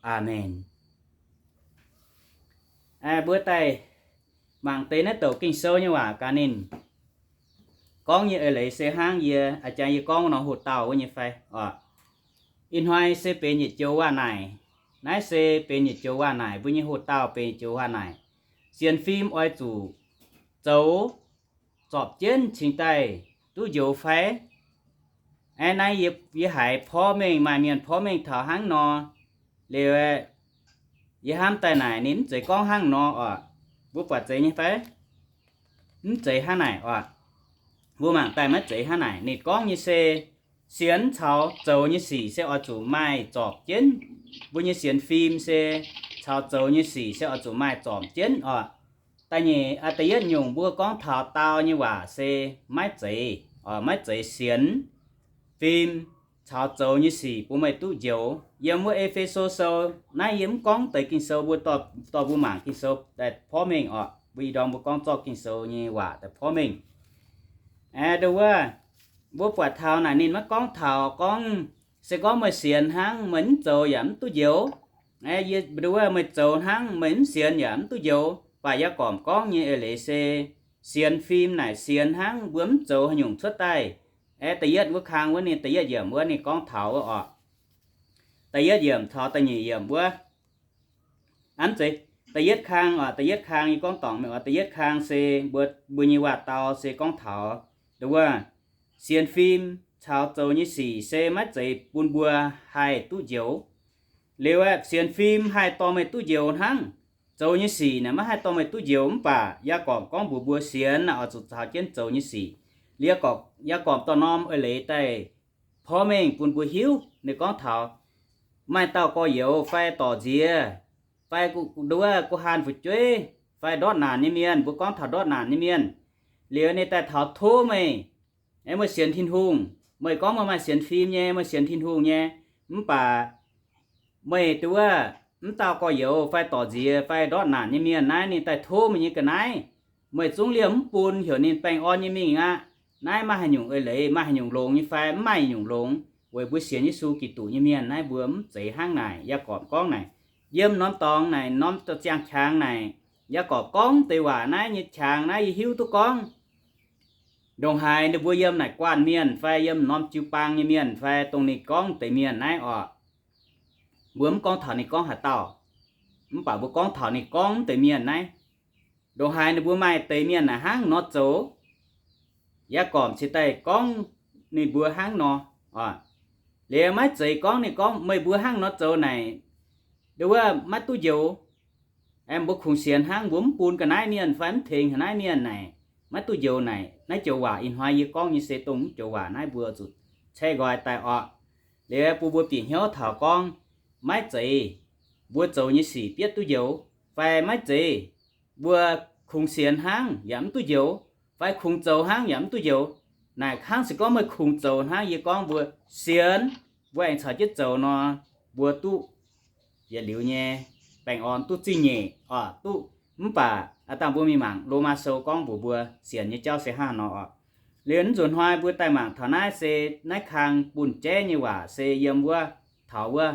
Aamen. Mbuo daaih mangc deix naaiv douc Ging-Sou nyei waac gaax ninh gorngv nyei eix leiz se hnangv yie a'jang yie gorngv wuov nor hoc-dauh wuov nyei fai oc. Ih hnoi se benx yietc joux waac-naaic. Naaiv se benx yietc joux waac-naaic, mbuo nyei hoc-dauh benx yietc joux waac-naaic. Sienx fim oix zuqc zoux zorpc jienv cingx daaih duqv njoux fai? Aeqv, naaiv yie, yie haiz porv mengh maaih mienh porv mengh taux hnangv nor. Liuz, yie hnamv daaih naaic ninh mv zeiz gorngv hnangv nor oc. Mbuo buatc zeiz nyei fai? Mv zeiz hnangv naaic oc. Mbuo mangc daaih maiv zeiz hnangv naaic. Ninh gorngv nyei se sienx caux zoux nyei sic se oix zuqc maaih zorpc jienv. Mbuo nyei sienx fim se caux zoux nyei sic se oix zuqc maaih zorpc jienv oc. Da'nyeic, da'yietv nyungc mbuo gorngv taux dau nyei waac se maiv zeiz, maiv zeiz sienx fim caux zoux nyei sic bun meih duqv njoux. Yiem wuov E^fe^so Sou, naaiv yie mv gorngv deix Ging-Sou, mbuo dorh mbuo mangc Ging-Sou daaih porv mengh oc. Mbuo ih ndorm mbuo gorngv zorqv Ging-Sou nyei waac daaih porv mengh. Aeqv, nduov wuov, mbuo buatc taux naaic ninh maiv gorngv taux gorngv se gorngv meih sienx hnangv meih mv zoux yaac mv duqv njoux. Aeqv, yie, nduov wuov, meih zoux hnangv meih mv sienx yaac mv duqv njoux. Baac Yaagorpc gorngv nyei eix leiz se sienx fim naaic sienx hnangv mbuo mv zoux haaix nyungc cuotv daaih. Aeqv, da'yietv wuov kang wuov ninh, da'yietv yiemc wuov ninh gorngv taux wuov oc. Da'yietv yiemc taux da'nyeic yiemc wuov. Aa, mv zeiz, da'yietv kang oc, da'yietv kang yie gorngv dorngc mingh oc. Da'yietv kang se mbuo, mbuo nyei waac-dau se gorngv taux, nduov wuov, sienx fim caux zoux nyei sic se maiv zeiz bun mbuo haih duqv njoux. Liuz aeqv, sienx fim haih dorh meih duqv njoux hnangv. Zoux nyei sic naaic maiv haih dorh meih duqv njoux, mv baac Yaagorpc gorngv mbuox mbuo sienx naaic oix zuqc caux jienv zoux nyei sic. Liuz Yaagorpc, Yaagorpc dorh norm eix leiz daaih porv mengh bun mbuo hiuv. Ninh gorngv taux maaih dauh gorx-youz fai dorc nziex fai nduov wuov guh haanh fu'jueiv fai ndortv naanc nyei mienh, mbuo gorngv taux ndortv naanc nyei mienh, liuz ninh daaih taux tov meih, aeqv, meih sienx Tin-Hungh, meih gorngv meih maaih sienx fim nyei, meih sienx Tin-Hungh nyei, mv baac meih nduov wuov, mv dauh gorx-youz fai dorc nziex fai ndortv naanc nyei mienh naaiv ninh daaih tov meih nyei ga'naaiv, meih zungv liemh mv bun, heuc ninh baengh orn nyei mingh aqv. Naaiv maaih haaix nyungc eix leiz, maaih haaix nyungc longx nyei fai mv maaih haaix nyungc longx? Weic mbuo sienx Yesu Giduc nyei mienh naaiv mbuo mv zeiz hnangv naaic. Yaagorpc gorngv naaic, yiem norm dorngx naaic, norm ziangh qangx naaic, Yaagorpc gorngv deix waac naaiv nyei qangx naaiv yie hiuv duqv gorngv ndongc haaix ninh mbuo yiem naaic guanh mienh fai yiem norm jiu-baang nyei mienh fai dongh ninh gorngv deix mienh naaiv oc. Mbuo mv gorngv taux ninh gorngv haaix dauh, mv baac mbuo gorngv taux ninh gorngv deix mienh naaiv. Ndongc haaix ninh mbuo maaih deix mienh naaic hnangv nor zoux, Yaagorpc cingx daaih gorngv ninh mbuo hnangv nor oc. Liuz maiv zeiz gorngv ninh gorngv meih mbuo hnangv nor zoux naaic, nduov wuov maiv duqv njoux. Aengx mbuo kungx sienx hnangv, mbuo mv bun ga'naaiv mienh fai mv tengx ga'naaiv mienh naaic, maiv duqv njoux naaic. Naaiv joux waac ih hnoi yie gorngv nyei se dongh mv joux waac naaiv mbuo zuqc caeqv nqoi daaih orqc. Liuz bun mbuo bieqc hnyouv taux gorngv maiv zeiz mbuo zoux nyei sic bietv duqv njoux, fai maiv zeiz mbuo kungx sienx hnangv yaac mv duqv njoux, fai kungx zoux hnangv yaac mv duqv njoux. Naaic hnangv se gorngv meih kungx zoux hnangv, yie gorngv mbuo sienx, mbuo aengx caux jienv zoux nor, mbuo duqv yietc liuz nyei baengh orn, duqv zingh nyeic oc, duqv. Mv baac aav dangh mbuo mingh mangc Lomaa Sou gorngv mbuox mbuo sienx nyei jauv se hnangv nor oc. Liuz nzunc hnoi mbuo daaih mangc taux naaiv se naaiv kang bun jeiv nyei waac se yiem wuov, taux wuov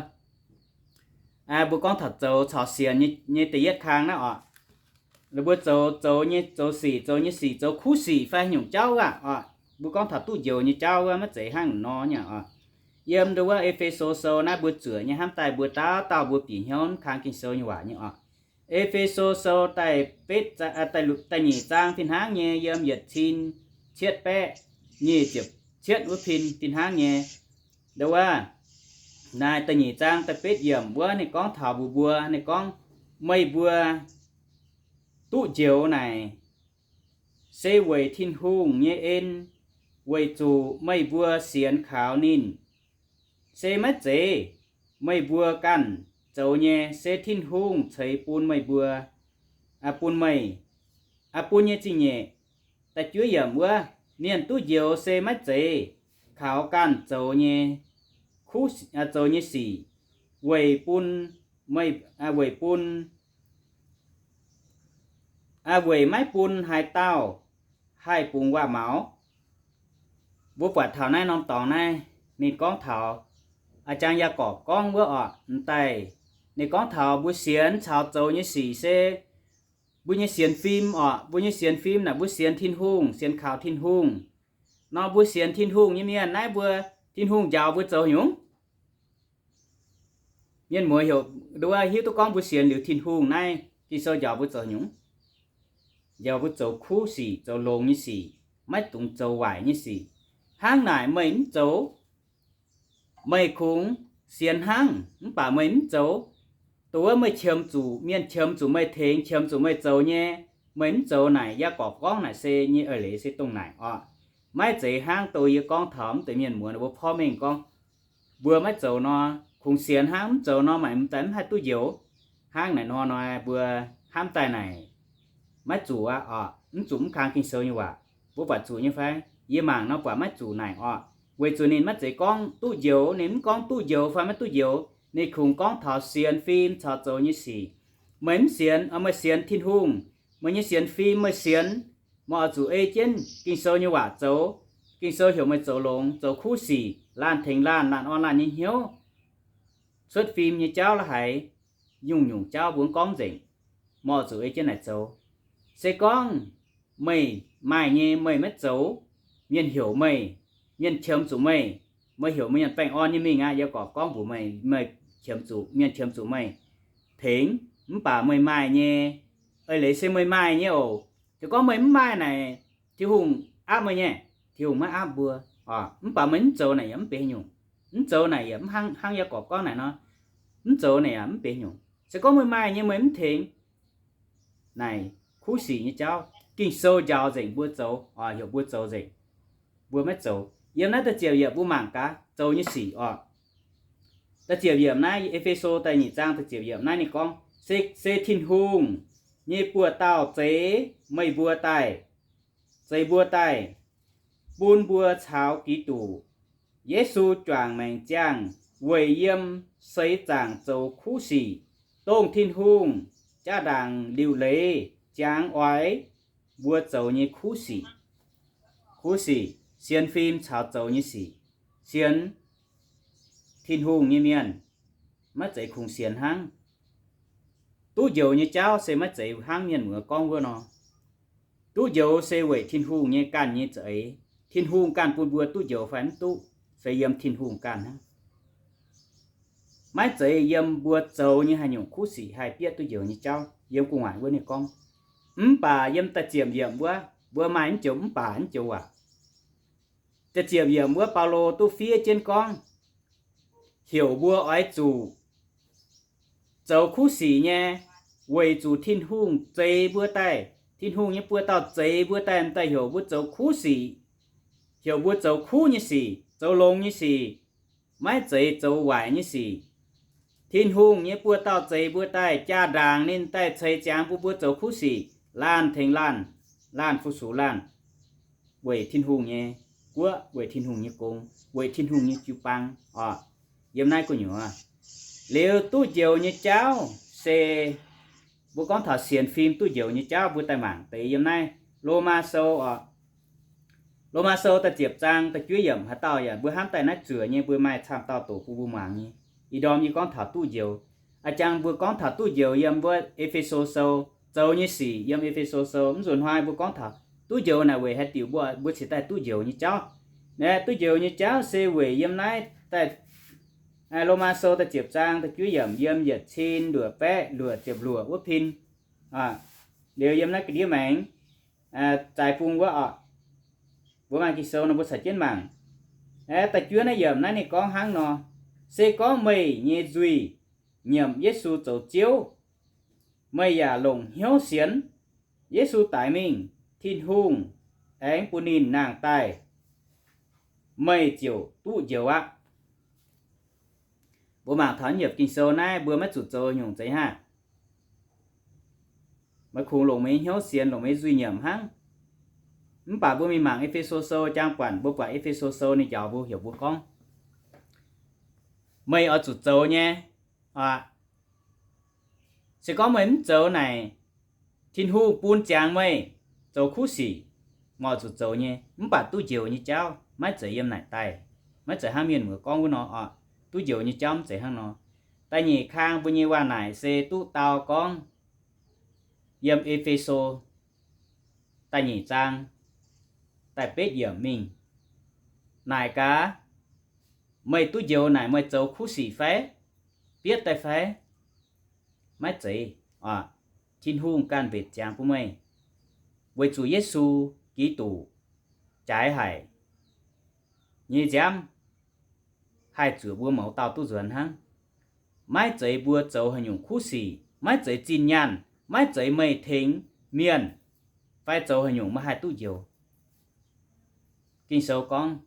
mbuo gorngv taux zoux caux sienx nyei da'yietv kang naaiv oc. Mbuo zoux, zoux nyei, zoux sic, zoux nyei sic, zoux kuv sic fai haaix nyungc jauv aac oc. Mbuo gorngv taux duqv njoux nyei jauv wuov maiv zeiz hnangv nor nyei oc. Yiem nduov wuov E^fe^so Sou naaiv mbuo zuoqc nyei hnamv daaih mbuo dauh dauh mbuo bieqc hnyouv kang Ging-Sou nyei waac nyei oc. E^fe^so Sou da'betv, da'nyeic zaang fih hnangv nyei yiem yietc cin cietv baeqv nyic ziepc cietv wuov pin fih hnangv nyei. Nduov wuov naaiv da'nyeic zaang da'betv yiemc wuov ninh gorngv taux mbuox mbuo, ninh gorngv, meih mbuo duqv njoux naaic se weic Tin-Hungh nyei en, weic zuqc meih mbuo sienx kaux ninh. Se maiv zeiz meih mbuo ganh zoux nyei, se Tin-Hungh ceix bun meih mbuo, bun meih, bun nyei zingh nyeic. Da'juov yiemc wuov, mienh duqv njoux se maiv zeiz kaux ganh zoux nyei, zoux nyei sic, weic bun, weic bun, weic maiv bun haaix dauh haih bungx waac-maux. Mbuo buatc taux naaiv norm dorngx naaiv, ninh gorngv taux, a'jang Yaagorpc gorngv wuov oc, m'daaih ninh gorngv taux mbuo sienx caux zoux nyei sic se mbuo nyei sienx fim oc. Mbuo nyei sienx fim naaic mbuo sienx Tin-Hungh, sienx kaux Tin-Hungh. Nor mbuo sienx Tin-Hungh nyei mienh naaiv mbuo, Tin-Hungh njaaux mbuo zoux nyungc. Mienh muoz heuc, nduov hiuv duqv gorngv mbuo sienx liuz Tin-Hungh naaiv Ging-Sou njaaux mbuo zoux nyungc. Njaaux mbuo zoux kuv sic, zoux longx nyei sic, maiv dungx zoux waaic nyei sic. Hnangv naaic meih mv zoux, meih kungx sienx hnangv mv baac meih mv zoux. Dongh wuov meih qiemx zuqc, mienh qiemx zuqc meih tengx, qiemx zuqc meih zoux nyei, meih mv zoux naaic, Yaagorpc gorngv naaic se nyei eix leiz se dongh naaic oc. Maiv zeiz hnangv dongh yie gorngv taux mv deix mienh muoz mbuo porv mengh gorngv, mbuo maiv zoux nor, kungx sienx hnangv, mv zoux nor maaic m'daaih mv haih duqv njoux. Hnangv naaic nor nor mbuo hnamv daaih naaic maiv zuqc aqv oc. Mv zuqc mv kang Ging-Sou nyei waac. Mbuo buatc zuqc nyei fai? Yie mangc nor buatc maiv zuqc naaic oc. Weic zuqc ninh maiv zeiz gorngv duqv njoux, ninh mv gorngv duqv njoux fai maiv duqv njoux. Ninh kungx gorngv taux sienx fim caux zoux nyei sic. Meih mv sienx, meih sienx Tin-Hungh, meih nyei sienx fim meih sienx, meih oix zuqc ei jienv Ging-Sou nyei waac zoux. Ging-Sou heuc meih zoux longx, zoux kuv sic, laanh tengx laanh, laanh orn laanh nyei hnyouv, cuotv fim nyei jauv la'haiz, nyungc-nyungc jauv mbuo gorngv nzengc, meih oix zuqc ei jienv naaic zoux. Se gorngv meih maaih nyei meih maiv zoux, mienh heuc meih, mienh qiemx zuqc meih, meih heuc mienh baengh orn nyei mingh aqv. Yie gorngv mbuox meih, meih qiemx zuqc, mienh qiemx zuqc meih tengx, mv baac meih maaih nyei, eix leiz se meih maaih nyei oc. Se gorngv meih mv maaih naaic, Tin-Hungh aapv meih nyei, Tin-Hungh maiv aapv mbuo. Mv baac meih mv zoux naaic yaac mv benx nyungc. Mv zoux naaic yaac mv hnangv, hnangv Yaagorpc gorngv naaic nor, mv zoux naaic yaac mv benx nyungc. Se gorngv meih maaih nyei meih mv tengx, naaic kuv sic nyei jauv, Ging-Sou njaaux nzengc mbuo zoux, heuc mbuo zoux nzengc, mbuo maiv zoux. Yiem naaiv da'ziepc yiemc mbuo mangc gaax zoux nyei sic oc. Da'ziepc yiemc naaiv, E^fe^so da'nyeic zaang da'ziepc yiemc naaiv ninh gorngv, se, se Tin-Hungh nyei buoz-dauh zeix meih mbuo daaih, zeix mbuo daaih, bun mbuo caux Giduc Yesu juangc maengc ziangh weic yiem seix zaangc zoux kuv sic, dongh Tin-Hungh jaa-ndaangc liuc leiz jangx oix mbuo zoux nyei kuv sic. Kuv sic, sienx fim caux zoux nyei sic. Sienx Tin-Hungh nyei mienh maiv zeiz kungx sienx hnangv. Duqv njoux nyei jauv se maiv zeiz hnangv mienh muoz gorngv wuov nor. Duqv njoux se weic Tin-Hungh nyei ganh nyei za'eix. Tin-Hungh ganh bun mbuo duqv njoux fai mv duqv, se yiem Tin-Hungh ganh hnangv. Maiv zeiz yiem mbuo zoux nyei haaix nyungc kuv sic haih bieqc duqv njoux nyei jauv, yiem gu'nguaaic wuov ninh gorngv. Mv baac yiem da'ziepc yiemc wuov, mbuo maaih mv joux mv baac mv joux waac. Da'ziepc yiemc wuov Baulo duqv fiev jienv gorngv, heuc mbuo oix zuqc zoux kuv sic nyei, weic zuqc Tin-Hungh zeix mbuo daaih, Tin-Hungh nyei buoz-dauh zeix mbuo daaih, m'daaih heuc mbuo zoux kuv sic, heuc mbuo zoux kuv nyei sic, zoux longx nyei sic, maiv zeiz zoux waaic nyei sic. Tin-Hungh nyei buoz-dauh zeix mbuo daaih, jaa-ndaangc ninh daaih ceix ziangx bun mbuo zoux kuv sic, laanh tengx laanh, laanh fu-sux laanh, weic Tin-Hungh nyei guoqv, weic Tin-Hungh nyei gong, weic Tin-Hungh nyei jiu-baang oc. Yiem naaiv gu'nyuoz, liuz duqv njoux nyei jauv se, mbuo gorngv taux sienx fim duqv njoux nyei jauv, mbuo daaih mangc deix yiem naaiv Lomaa Sou oc. Lomaa Sou da'ziepc zaang da'juov yiemc haaix dauh yaac mbuo hnamv daaih naaiv zuoqc nyei, mbuo maaih camv dauh doqc bun mbuo muangx nyei. Ih ndorm yie gorngv taux duqv njoux. A'jang mbuo gorngv taux duqv njoux yiem wuov E^fe^so Sou, zoux nyei sic yiem E^fe^so Sou. Mv nzunc hnoi mbuo gorngv taux duqv njoux naaic weic haaix diuc mbuo, mbuo cingx daaih duqv njoux nyei jauv. Naaiv duqv njoux nyei jauv se weic yiem naaiv daaih, Lomaa Sou da'ziepc zaang da'juov yiemc, yiem yietc cin luoqc baeqv luoqc ziepc luoqc wuov pin. Liuz yiem naaiv ga'ndiev maengx, zaaix bung wuov oc, mbuo maaih Ging-Sou nor mbuo caux jienv mangc. Da'juov naaiv yiemc naaiv ninh gorngv hnangv nor, se gorngv meih nyei nzuih nyiemc Yesu zoux Ziouv, meih yaac longc hnyouv sienx Yesu daic mingh, Tin-Hungh aengx bun ninh nangh daaih, meih ziouc duqv njoux aqv. Mbuo mangc taux yiemc Ging-Sou naaiv mbuo maiv zuqc zoux nyungc zeiz haav. Meih kungx longc meih nyei hnyouv sienx, longc meih nyei nzuih nyiemc hnangv. Mv baac mbuo mingh mangc E^fe^so Sou jang buatc, mbuo buatc E^fe^so Sou ninh njaaux mbuo heuc mbuo gorngv, meih oix zuqc zoux nyei. Se gorngv meih mv zoux naaic, Tin-Hungh bun ziangx meih zoux kuv sic, meih oix zuqc zoux nyei. Mv baac duqv njoux nyei jauv maiv zeiz yiem naaic daaih. Maiv zeiz hnangv mienh muoz gorngv wuov nor oc. Duqv njoux nyei jauv mv zeiz hnangv nor. Da'nyeic kang mbuo nyei waac naaic se duqv dau gorngv yiem E^fe^so da'nyeic zaang da'betv yiemc mingh. Naaic gaax, meih duqv njoux naaic meih zoux kuv sic fai? Bietv daaih fai? Maiv zeiz oc. Tin-Hungh ganh mbenc ziangx bun meih, weic zuqc Yesu Giduc jaaix haic nyei nziaamv haih zuoqc mbuo mouz dauh duqv nzuonx hnangv. Maiv zeiz mbuo zoux haaix nyungc kuv sic, maiv zeiz zinh nyaanh, maiv zeiz meih tengx mienh fai zoux haaix nyungc meih haih duqv njoux. Ging-Sou gorngv,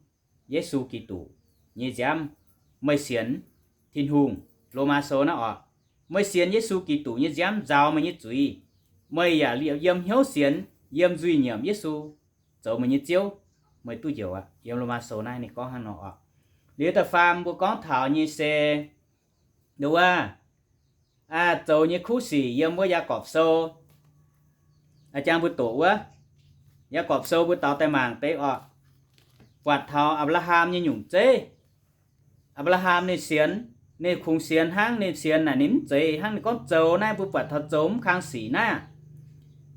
Yesu Giduc nyei nziaamv, meih sienx Tin-Hungh, Lomaa Sou naaiv oc, meih sienx Yesu Giduc nyei nziaamv nzaaux meih nyei zuiz, meih yaac liepc yiem hnyouv sienx, yiem nzuih nyiemc Yesu zoux meih nyei Ziouv, meih duqv njoux aqv. Yiem Lomaa Sou naaiv ninh gorngv hnangv nor oc. Liuz da'faam mbuo gorngv taux nyei se, nduov, zoux nyei kuv sic yiem wuov Yaagorpc Sou, jang mbuo doqc wuov, Yaagorpc Sou mbuo daux daaih mangc deix oc, buatc taux Apc^laa^ham nyei nyungc zeiv. Apc^laa^ham ninh sienx, ninh kungx sienx hnangv, ninh sienx naaic ninh mv zeiz hnangv ninh gorngv zoux naaiv, mbuo buatc taux zoux mv kang sic naaiv.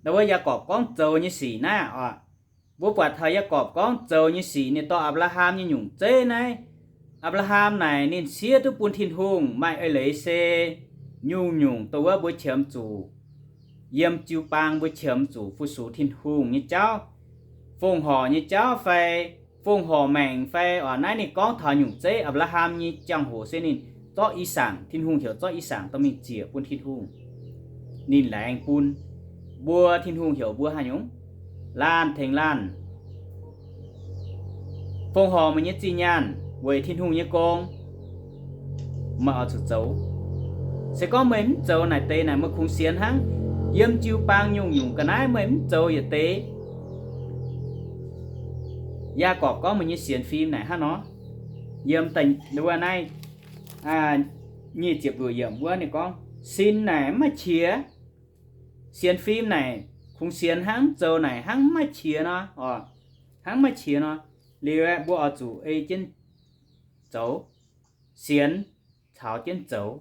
Nduov, Yaagorpc gorngv zoux nyei sic naaiv oc. Mbuo buatc taux Yaagorpc gorngv zoux nyei sic ninh dorh Apc^laa^ham nyei nyungc zeiv naaiv. Apc^laa^ham naaic ninh siev duqv bun Tin-Hungh maaih eix leiz se nyungc-nyungc dongh wuov mbuo qiemx zuqc yiem jiu-baang mbuo qiemx zuqc fu-sux Tin-Hungh nyei jauv, fongc horc nyei jauv fai fongc horc maengc fai oc. Naaiv ninh gorngv taux nyungc zeiv Apc^laa^ham nyei jangx-hoc se ninh zorqv I^sakc, Tin-Hungh heuc zorqv I^sakc dorh mingh ziec bun Tin-Hungh, ninh laengz bun mbuo. Tin-Hungh heuc mbuo haaix nyungc? Laanh tengx laanh fongc horc meih nyei zinh nyaanh weic Tin-Hungh nyei gong, meih oix zuqc zoux. Se gorngv meih mv zoux naaic deix naaic, meih kungx sienx hnangv. Yiem jiu-baang nyungc-nyungc ga'naaiv meih mv zoux yietc deix, Yaagorpc gorngv meih nyei sienx fim naaic hnangv nor. Yiem wuov naaiv nyic ziepc luoqc yiemc wuov ninh gorngv, sin naaic mv maaih qiex. Sienx fim naaic kungx sienx hnangv, zoux naaic hnangv mv maaih qiex nor oc, hnangv mv maaih qiex nor. Liuz aeqv, mbuo oix zuqc ei jienv zoux, sienx caux jienv zoux.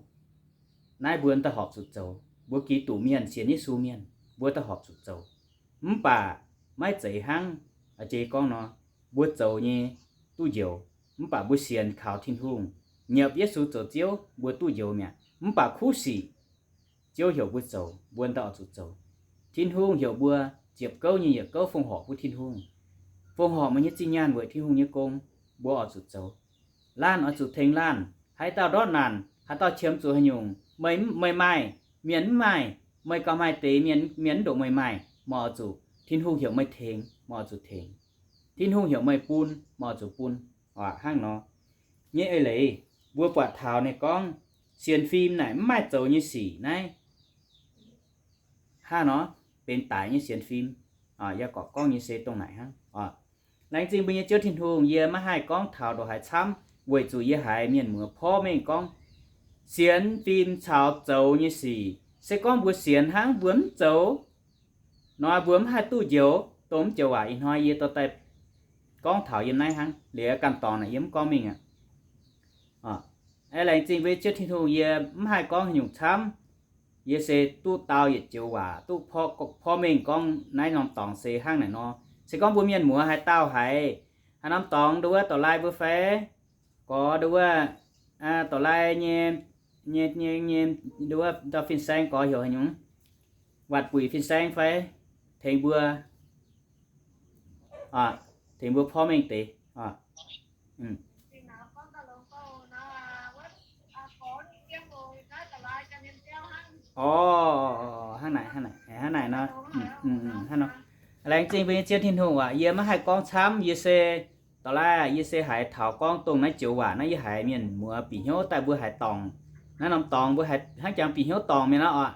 Naaiv mbuo daaih horpc zuqc zoux. Mbuo Giduc mienh, sienx Yesu mienh, mbuo daaih horpc zuqc zoux. Mv baac maiv zeiz hnangv jiex gorngv nor, mbuo zoux nyei duqv njoux, mv baac mbuo sienx kaux Tin-Hungh, nyiemc Yesu zoux Ziouv, mbuo duqv njoux mi'aqv. Mv baac kuv sic Ziouv heuc mbuo zoux, mbuo daaih oix zuqc zoux. Tin-Hungh heuc mbuo ziepc gouv nyei yietc gouv fongc horc bun Tin-Hungh. Fongc horc meih nyei zinh nyaanh weic Tin-Hungh nyei gong, mbuo oix zuqc zoux. Laanh oix zuqc tengx laanh. Haaix dauh ndortv naanc, haaix dauh qiemx zuqc haaix nyungc, meih, meih maaih, mienh mv maaih, meih gauh maaih deix, mienh, mienh mv ndongc meih maaih, meih oix zuqc, Tin-Hungh heuc meih tengx, meih oix zuqc tengx. Tin-Hungh heuc meih bun, meih oix zuqc bun. Hnangv nor nyei eix leiz, mbuo buatc taux ninh gorngv sienx fim naaic mv maaih zoux nyei sic naaiv. Hnangv nor, benx daic nyei sienx fim. Yaagorpc gorngv nyei se dongh naaic hnangv. Laengz zingh mbuo nyei Ziouv Tin-Hungh, yie maiv haih gorngv taux ndongc haaix camv, weic zuqc yie haiz mienh muoz porv mengh gorngv sienx fim caux zoux nyei sic. Se gorngv mbuo sienx hnangv mbuo mv zoux nor, mbuo mv haih duqv njoux. Dongh mv joux waac ih hnoi yie dorh daaih gorngv taux yiem naaiv hnangv. Liuz ganh dorngx naaic yie mv gorngv mingh aqv. Laengz zingh mbuo Ziouv Tin-Hungh, yie mv haih gorngv haaix nyungc camv. Yie se duqv dau yietc joux waac, duqv porv mengh gorngv naaiv norm dorngx se hnangv naaic nor. Se gorngv mbuo mienh muoz haaix dauh haiz haaix norm dorngx nduov dorc lai mbuo fai gorx nduov, dorc lai nyei, nyei, nyei, nyei nduov dauh fin-saeng gorx heuc haaix nyungc, watc buic fin-saeng fai tengx mbuo, tengx mbuo porv mengh deix. Orqc, hnangv naaic, hnangv naaic, hnangv naaic nor. Laengz zingh mbuo nyei Ziouv Tin-Hungh aac, yie maiv haih gorngv camv, yie se dorc lai, yie se haiz taux gorngv dongh naaiv joux waac naaiv, yie haiz mienh muoz bieqc hnyouv daaih mbuo haiz dorngc. Naaiv norm dorngx mbuo haiz hnangv jangx bieqc hnyouv dorngc mingh nor orqc.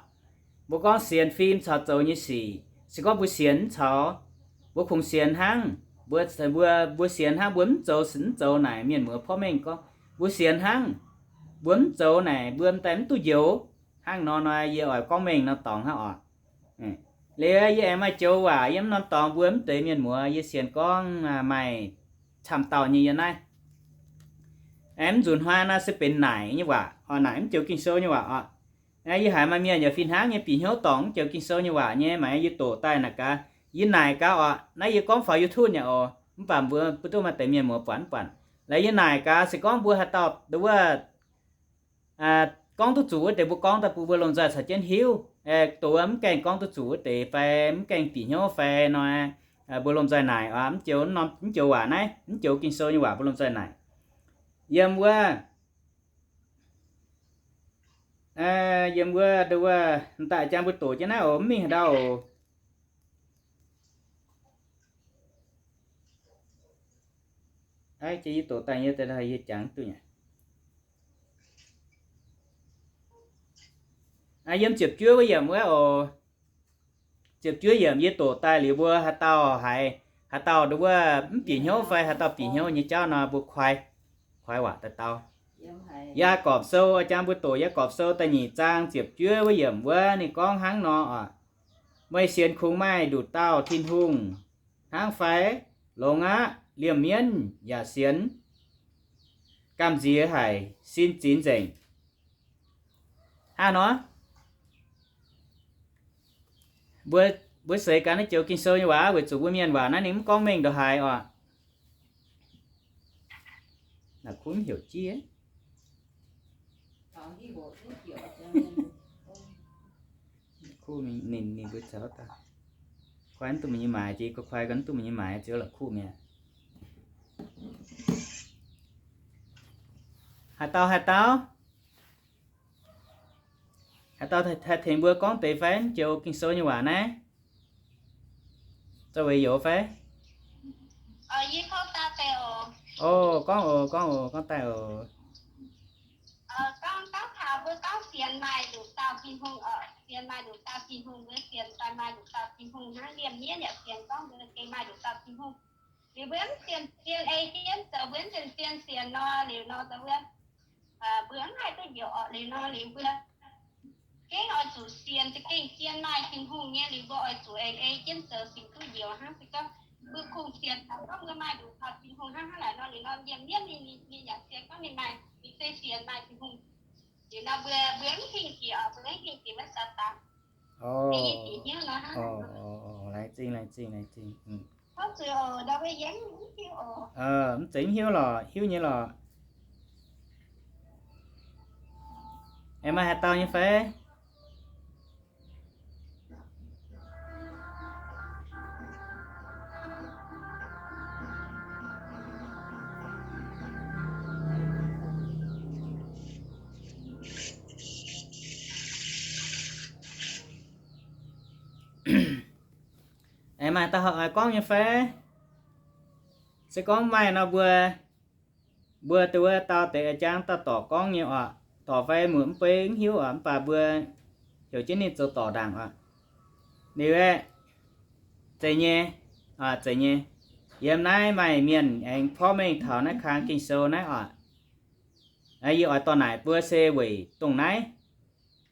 Mbuo gorngv sienx fim caux zoux nyei sic, se gorngv mbuo sienx mv caux, mbuo kungx sienx hnangv. Mbuo, mbuo, mbuo sienx hnangv, mbuo mv zoux, mv zoux naaic mienh muoz porv mengh gorngv mbuo sienx hnangv, mbuo mv zoux naaic mbuo m'daaih mv duqv njoux. Hnangv nor nor yie oix gorngv mengh nor dorngx hnangv orqc. Liuz yie aengx maaih joux waac yiem norm dorngx mbuo mv deix mienh muoz, yie sienx gorngv maaih camv dauh nyei yiem naaiv. Aengx mv nzunc hnoi nor se benx naaic nyei waac orqc, naaic mv joux Ging-Sou nyei waac orqc. Yie haiz maaih mienh yaac fih hnangv nyei bieqc hnyouv dorngc mv joux Ging-Sou nyei waac nyei, maaih yie doqc daaih naaic gaax, yie naaic gaax orqc, naaiv yie gorngv faaux YouTube nyei oc, mv baac mbuo mv duqv maaih deix mienh muoz buatc mv buatc. Laaix yie naaic gaax, se gorngv mbuo haaix dauh nduov wuov gorngv duqv zuqc wuov deix mbuo gorngv daaih bun mbuo lomh nzoih caux jienv hiuv. Doqc wuov mv gaengh gorngv duqv zuqc wuov deix fai mv gaengh bieqc hnyouv fai nor, mbuo lomh nzoih naaic oc. Mv joux, mv joux waac naaiv, mv joux Ging-Sou nyei waac mbuo lomh nzoih naaic. Yiem wuov, yiem wuov nduov wuov m'daaih jangx mbuo doqc jienv naaiv oc, mv mingh haaix ndau oc. Yie doqc daaih yie, yie jangx duqv nyei. Yiem ziepc juov wuov yiemc wuov oc. Ziepc juov yiemc yie doqc daaih liuz mbuo haaix dauh haiz, haaix dauh nduov wuov mv bieqc hnyouv fai haaix dauh bieqc hnyouv nyei jauv nor mbuo kuaai, kuaai waac daaih dau. Yaagorpc Sou, jangx mbuo doqc Yaagorpc Sou da'nyeic zaang ziepc juov wuov yiemc wuov ninh gorngv hnangv nor oc. Meih sienx kungx maaih nduqc dauh Tin-Hungh hnangv fai? Longx aqv. Liemh mienv yaac sienx, gamh nziex haic, sin zinx nzengc. Hnangv nor, mbuo, mbuo seix gaax naaiv joux Ging-Sou nyei waac weic zuqc mbuo mienh waac naaiv ninh mv gorngv mengh ndongc haaix oc. La'kuqv mv heuc jiex. Kuv ninh, ninh mbuo zoux daaih. Kuaai mv duqv meih nyei maaiz, jiex kuaai gau mv duqv meih nyei maaiz, ziouc la'kuqv mi'aqv. Haaix dauh, haaix dauh, haaix dauh haih tengx mbuo gorngv deix fai mv joux Ging-Sou nyei waac naaiv? Zoux weic youz fai? O, gorngv oc, gorngv oc, gorngv daaih oc. Gorngv, gorngv taux mbuo gorngv sienx maaih nduqc dauh Tin-Hungh oc, sienx maaih nduqc dauh Tin-Hungh, mbuo sienx daaih maaih nduqc dauh Tin-Hungh hnangv, liemh mienv yaac sienx gorngv mbuo gengh maaih nduqc dauh Tin-Hungh. Liuz mbuo mv sienx, sienx ei jienv zoux, mbuo mv sienx, sienx sienx nor, liuz nor zoux mbuo, mbuo mv haih duqv njoux orqc. Liuz nor liuz mbuo gengh oix zuqc sienx, za'gengh sienx maaih Tin-Hungh nyei liuz mbuo oix zuqc aengx ei jienv zoux cingx duqv njoux hnangv. Se gorngv mbuo kungx sienx taux gorngv mbuo maaih nduqc dauh Tin-Hungh hnangv hnangv naaic nor, liuz nor yiem mienv ninh, ninh yaac sienx gorngv ninh maaih, ninh se sienx maaih Tin-Hungh. Liuz nor mbuo, mbuo mv hingh jiex oc, mbuo mv hingh jiex wuov Saadaan. Laengz zingh, laengz zingh, laengz zingh. Mv zeiz mv hiuv lorqc, hiuv nyei lorqc. Aengx maaih haaix dauh nyei fai? Maaih dauh oix gorngv nyei fai? Se gorngv maaih nor mbuo, mbuo duqv wuov dauh deix jangv dauh dorc gorngv nyei oc. Dorc fai muoc mv bei mv hiuv oc, mv baac mbuo heuc jienv ninh zoux dorc ndaangc oc. Liuz aeqv, zeiz nyei, zeiz nyei. Yiem naaiv maaih mienh aengx porv mengh taux naaiv kang Ging-Sou naaiv oc. Yie oix dorh naaic mbuo se weic dongh naaiv.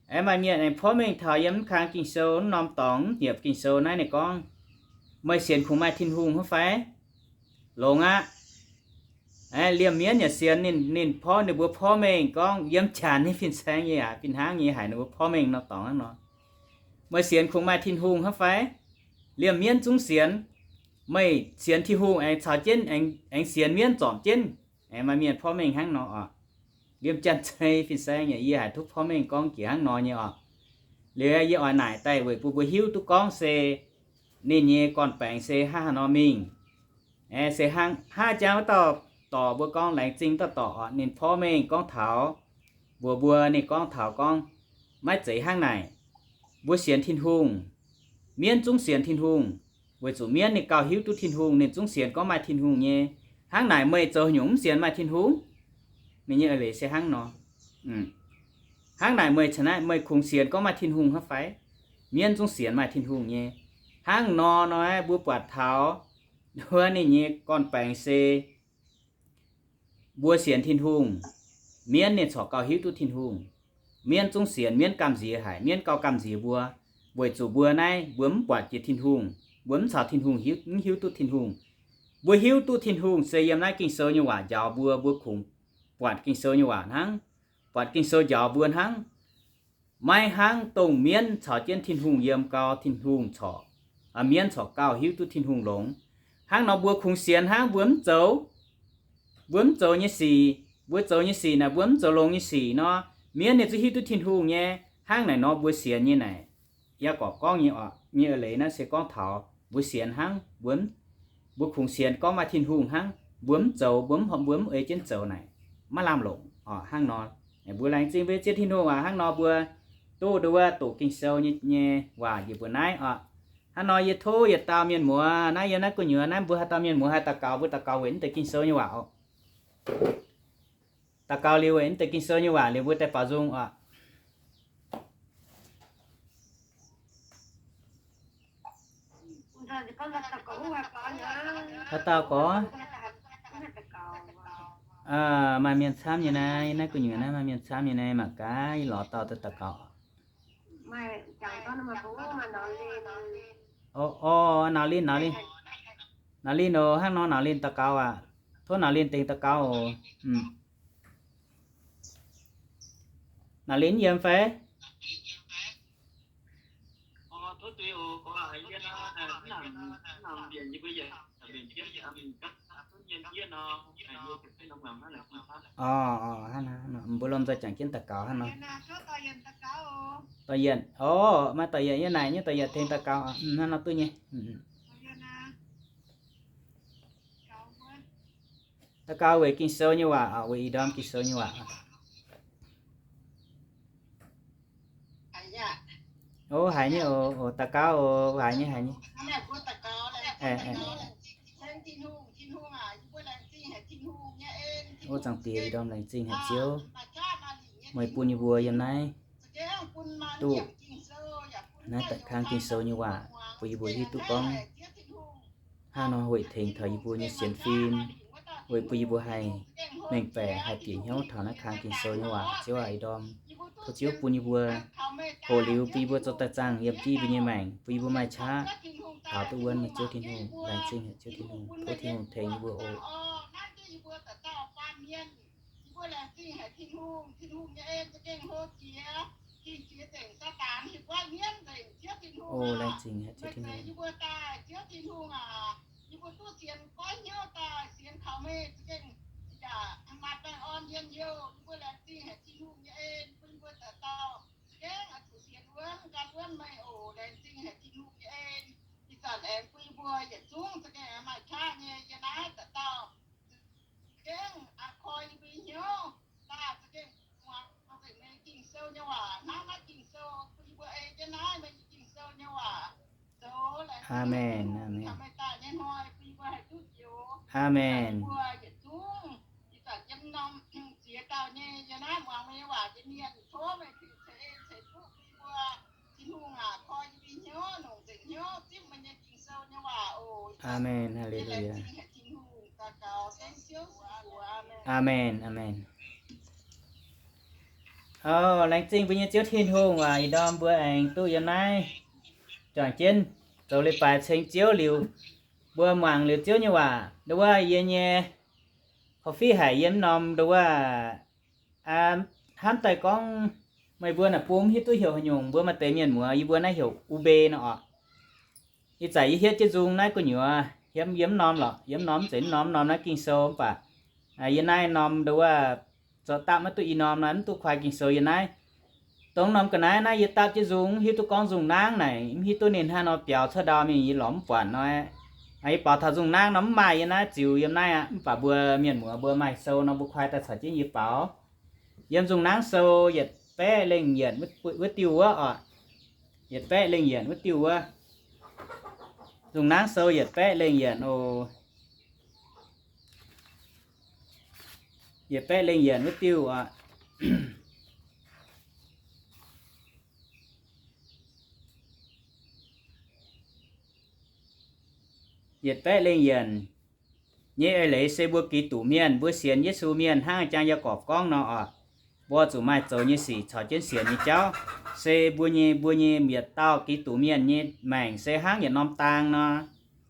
Aengx maaih mienh aengx porv mengh taux yiem mv kang Ging-Sou, mv norm dorngx, mv nyiepc Ging-Sou naaiv ninh gorngv, meih sienx kungx maaih Tin-Hungh hnangv fai? Longx aqv. Liemh mienv yaac sienx. Ninh, ninh porv, ninh mbuo porv mengh gorngv yiem janx nyei fin-saeng nyei aqv, fih hnangv nyei haic, ninh mbuo porv mengh nor dorngx hnangv nor. Meih sienx kungx maaih Tin-Hungh hnangv fai? Liemh mienv zungv sienx. Meih sienx Tin-Hungh aengx caux jienv, aengx sienx mienv zorpc jienv, aengx maaih mienh porv mengh hnangv nor oc. Liemh janx-zei fin-saeng yaac yie haiz duqv porv mengh gorngv jiex hnangv nor nyei oc. Liuz yie oix naaic daaih weic bun mbuo hiuv duqv gorngv se ninh nyei gorn-baengx se hnangv haaix nor mingh. Se hnangv, hnangv jangv wuov dauh dorc mbuo gorngv, laengz zingh dauh dorc oc, ninh porv mengh gorngv taux, mbuox mbuo, ninh gorngv taux gorngv, maiv zeiz hnangv naaic. Mbuo sienx Tin-Hungh, mienv zungv sienx Tin-Hungh, weic zuqc mienv ninh gauh hiuv duqv Tin-Hungh, ninh zungv sienx gorngv maaih Tin-Hungh nyei. Hnangv naaic meih zoux nyungc mv sienx maaih Tin-Hungh? Ninh nyei eix leiz se hnangv nor. Hnangv naaic meih caux naaiv meih kungx sienx gorngv maaih Tin-Hungh hnangv fai? Mienv zungv sienx maaih Tin-Hungh nyei. Hnangv nor nor mbuo buatc taux wuov ninh nyei gorn-baengx se mbuo sienx Tin-Hungh, mienv ninh corc gauh hiuv duqv Tin-Hungh. Mienv zungv sienx, mienv gamh nziex haic, mienv gauh gamh nziex mbuo, weic zuqc mbuo naaiv mbuo mv buatc jiex Tin-Hungh, mbuo mv caux Tin-Hungh hiuv, mv hiuv duqv Tin-Hungh. Mbuo hiuv duqv Tin-Hungh se yiem naaiv Ging-Sou nyei waac njaaux mbuo, mbuo kungx buatc Ging-Sou nyei waac hnangv, buatc Ging-Sou njaaux mbuo hnangv. Maiv hnangv dongh mienv caux jienv Tin-Hungh yiem gau, Tin-Hungh corc, mienv corc gauh hiuv duqv Tin-Hungh longx. Hnangv nor mbuo kungx sienx hnangv, mbuo mv zoux, mbuo mv zoux nyei sic, mbuo zoux nyei sic naaic mbuo mv zoux longx nyei sic nor, mienv ninh zungv hiuv duqv Tin-Hungh nyei. Hnangv naaic nor mbuo sienx nyei naaic, Yaagorpc gorngv nyei oc, nyei eix leiz naaiv se gorngv taux mbuo sienx hnangv, mbuo, mbuo kungx sienx gorngv maaih Tin-Hungh hnangv, mbuo mv zoux, mbuo mv, mbuo mv ei jienv zoux naaic, maiv lamh longc oc. Hnangv nor, mbuo laengz zingh mbuo nyei Ziouv Tin-Hungh oc. Hnangv nor mbuo duqv, duqv wuov doqc Ging-Sou nyei, nyei waac njiec mbuo naaiv oc. Hnangv nor yie tov yietc dauh mienh muoz naaiv, yiem naaiv gu'nyuoz naaiv mbuo haaix dauh mienh muoz haih daux gaux, mbuo daux gaux weic naaiv deix Ging-Sou nyei waac oc. Daux gaux liuz weic naaiv deix Ging-Sou nyei waac liuz mbuo daaih baaux nzung oc. Haaix dauh gorngv? Maaih mienh camv nyei naaiv, naaiv gu'nyuoz naaiv maaih mienh camv nyei naaiv, mangc gaax yie lorz dauh daux gaux. O, o, Nauz Linh, Nauz Linh. Nauz Linh oc, hnangv nor Nauz Linh daux gaux aac. Tov Nauz Linh tengx daux gaux oc. Nauz Linh yiem fai? Hnangv nor, mbuo lomh nzoih jangx jienv daux gaux hnangv nor. Dorh Yietc, o, maaih Dorh Yietc yiem naaic nyei, Dorh Yietc tengx daux gaux. Hnangv nor duqv nyei. Daux gaux weic Ging-Sou nyei waac, weic ih ndorm Ging-Sou nyei waac. O, haiz nyei oc, daux gaux oc, haiz nyei, haiz nyei. O, Zaangc Diex, ih ndorm laengz zingh haic Ziouv, meih bun yie mbuo yiem naaiv duqv naaiv daaih kangv Ging-Sou nyei waac bun yie mbuo hiuv duqv gorngv hnangv nor weic tengx taux yie mbuo nyei sienx fim, weic bun yie mbuo haih mengh baeqc haih bieqc hnyouv taux naaiv kangv Ging-Sou nyei waac. Ziouv aac, ih ndorm tov Ziouv bun yie mbuo hoqc liuz bun yie mbuo zoux daaih zaangh yiem jiv mbuo nyei maengc, bun yie mbuo maaih qaqv taux duqv wuonv meih Ziouv Tin-Hungh. Laengz zingh haic Ziouv Tin-Hungh, tov Tin-Hungh tengx yie mbuo oc. O, laengz zingh haic Ziouv Tin-Hungh. Za'gengh aa koi yie mbuo hnyouv daaih, za'gengh muangx nzengc meih Ging-Sou nyei waac. Hnangv naaiv Ging-Sou bun yie mbuo ei jienv naaiv meih Ging-Sou nyei waac zoux laengz Aamen. Aamen. Aamen. Aamen. Haleluya. Aamen. Aamen. O, laengz zingh mbuo nyei Ziouv Tin-Hungh waac ih ndorm mbuo aengx duqv yiem naaiv juangc jienv zoux leiz-baaix ceng Ziouv liuz, mbuo muangx liuz Ziouv nyei waac, nduov wuov yie nyei korv-fiqv haic yiem norm nduov wuov hnamv daaih gorngv meih mbuo naaic bung mv hiuv duqv heuc haaix nyungc, mbuo maaih deix mienh muoz yie mbuo naaiv heuc U B nor oc. Ih zanc yie hietv jienv nzung naaiv gu'nyuoz, hietv yiem norm lorqc, yiem norm mv zeiz norm norm naaiv Ging-Sou mv baac yie naaiv norm nduov wuov zoux dapv maiv duqv i norm naaiv mv duqv kuaai Ging-Sou yie naaiv. Dongh norm ga'naaiv naaiv yie dapv jienv nzung mv hiuv duqv gorngv nzung nangv naaic, mv hiuv duqv ninh hnangv nor biaux cuotv ndau mingh yie lorz mv buatc nor. Yie baaux taux nzung nangv nor mv maaih yie naaiv ziux yiem naaiv aqv, mv baac mbuo mienh muoz mbuo maaih sou nor mbuo kuaai daaih caux jienv yie baaux. Yiem nzung nangv sou yietc baeqv lengh yienc wuov diuh wuov oc. Yietc baeqv lengh yienc wuov diuh wuov. Nzung nangv sou yietc baeqv lengh yienc oc. Yietc baeqv lengh yienc wuov diuh oc. Yietc baeqv lengh yienc nyei eix leiz se mbuo Giduc mienh, mbuo sienx Yesu mienh hnangv jang Yaagorpc gorngv nor oc, mbuo zuqc maaih zoux nyei sic caux jienv sienx nyei jauv. Se mbuo nyei, mbuo nyei yietc dauh Giduc mienh nyei maengc se hnangv yietc norm dang nor,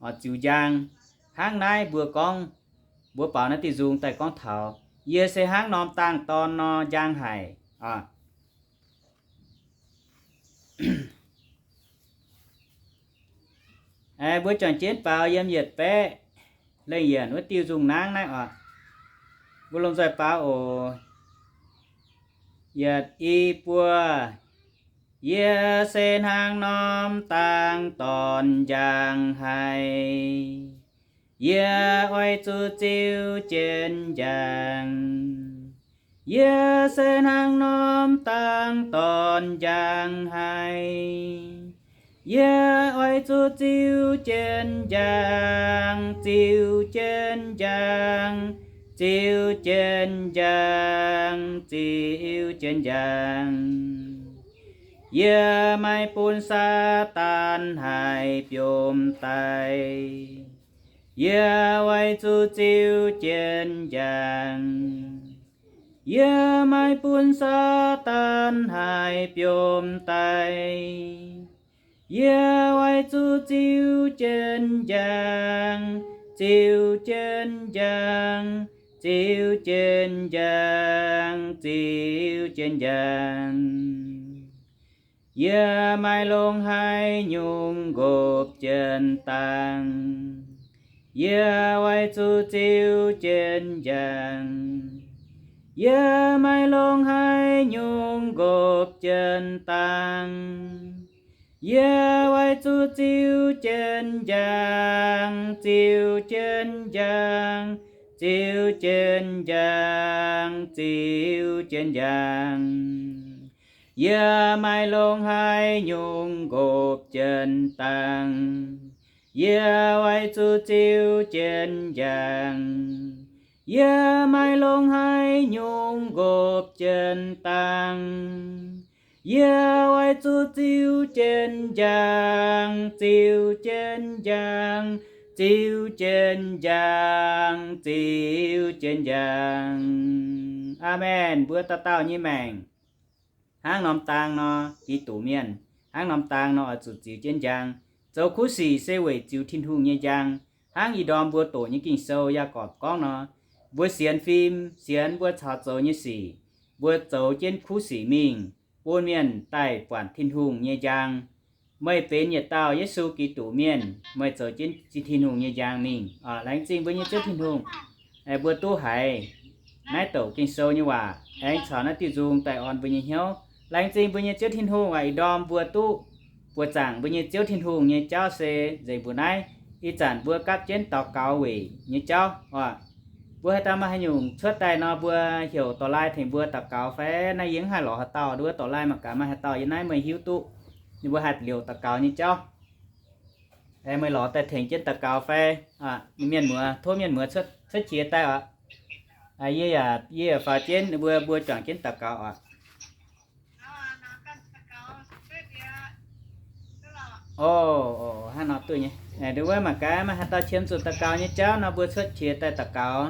oc, ziux njang. Hnangv naaiv mbuo gorngv, mbuo baaux naaiv diuh nzung daaih gorngv taux, yie se hnangv norm dang-dorn nor njang haic, oc. Mbuo juangc jienv baaux yiem yietc baeqv lengh yienc wuov diuh nzung nangv naaiv oc. Mbuo lomh nzoih baaux oc. Yietc, i, buo. Yie se hnangv norm dang-dorn njang haic. Yie oix zuqc ziux jienv njang. Yie se hnangv norm dang-dorn njang haic. Yie oix zuqc ziux jienv njang, ziux jienv njang, ziux jienv njang, ziux jienv njang. Yie maiv bun Saadaan haih biomv daaih. Yie oix zuqc ziux jienv njang. Yie maiv bun Saadaan haih biomv daaih. Yie oix zuqc ziux jienv njang, ziux jienv njang, ziux jienv njang, ziux jienv njang. Yie maiv longc haaix nyungc nqopv jienv dangh. Yie oix zuqc ziux jienv njang. Yie maiv longc haaix nyungc nqopv jienv dangh. Yie oix zuqc ziux jienv njang, ziux jienv njang, ziux jienv njang, ziux jienv njang. Yie maiv longc haaix nyungc nqopv jienv dangh. Yie oix zuqc ziux jienv njang. Yie maiv longc haaix nyungc nqopv jienv dangh. Yie oix zuqc ziux jienv njang, ziux jienv njang, ziux jienv njang, ziux jienv njang. Aamen. Mbuo dauh dauh nyei maengc hnangv norm dang nor, Giduc mienh hnangv norm dang nor oix zuqc ziux jienv njang. Zoux kuv sic se weic ziux Tin-Hungh nyei njang. Hnangv ih ndorm mbuo doqc nyei Ging-Sou Yaagorpc gorngv nor, mbuo sienx fim, sienx mbuo caux zoux nyei sic, mbuo zoux jienv kuv sic mingh, bun mienh daaih buatc Tin-Hungh nyei njang. Meih benx yietc dauh Yesu Giduc mienh, meih zoux jienv Tin-Hungh nyei njang mingh. Laengz zingh mbuo nyei Ziouv Tin-Hungh, mbuo duqv haiz naaiv douc Ging-Sou nyei waac aengx caux naaiv diuh nzung daaih orn mbuo nyei hnyouv. Laengz zingh mbuo nyei Ziouv Tin-Hungh, ih ndorm mbuo duqv buoqc zaangc mbuo nyei Ziouv Tin-Hungh nyei jauv se nzengc mbuo naaiv. Ih zanc mbuo gapv jienv daux gaux weic nyei jauv oc. Mbuo haaix dauh maaih haaix nyungc cuotv daaih nor, mbuo heuc dorh lai tengx mbuo daux gaux fai naaiv yie mv haih lorz haaix dauh, nduov dorh lai mangc gaax maaih haaix dauh yiem naaiv meih hiuv duqv, ninh mbuo haih liouc daux gaux nyei jauv. Meih lorz daaih tengx jienv daux gaux fai? Mienh muoz, tov mienh muoz cuotv qiex daaih oc. Yie yaac, yie yaac faaux jienv, mbuo, mbuo juangc jienv daux gaux oc. O, hnangv nor duqv nyei. Nduov wuov mangc gaax, maaih haaix dauh qiemx zuqc daux gaux nyei jauv nor, mbuo cuotv qiex daaih daux gaux.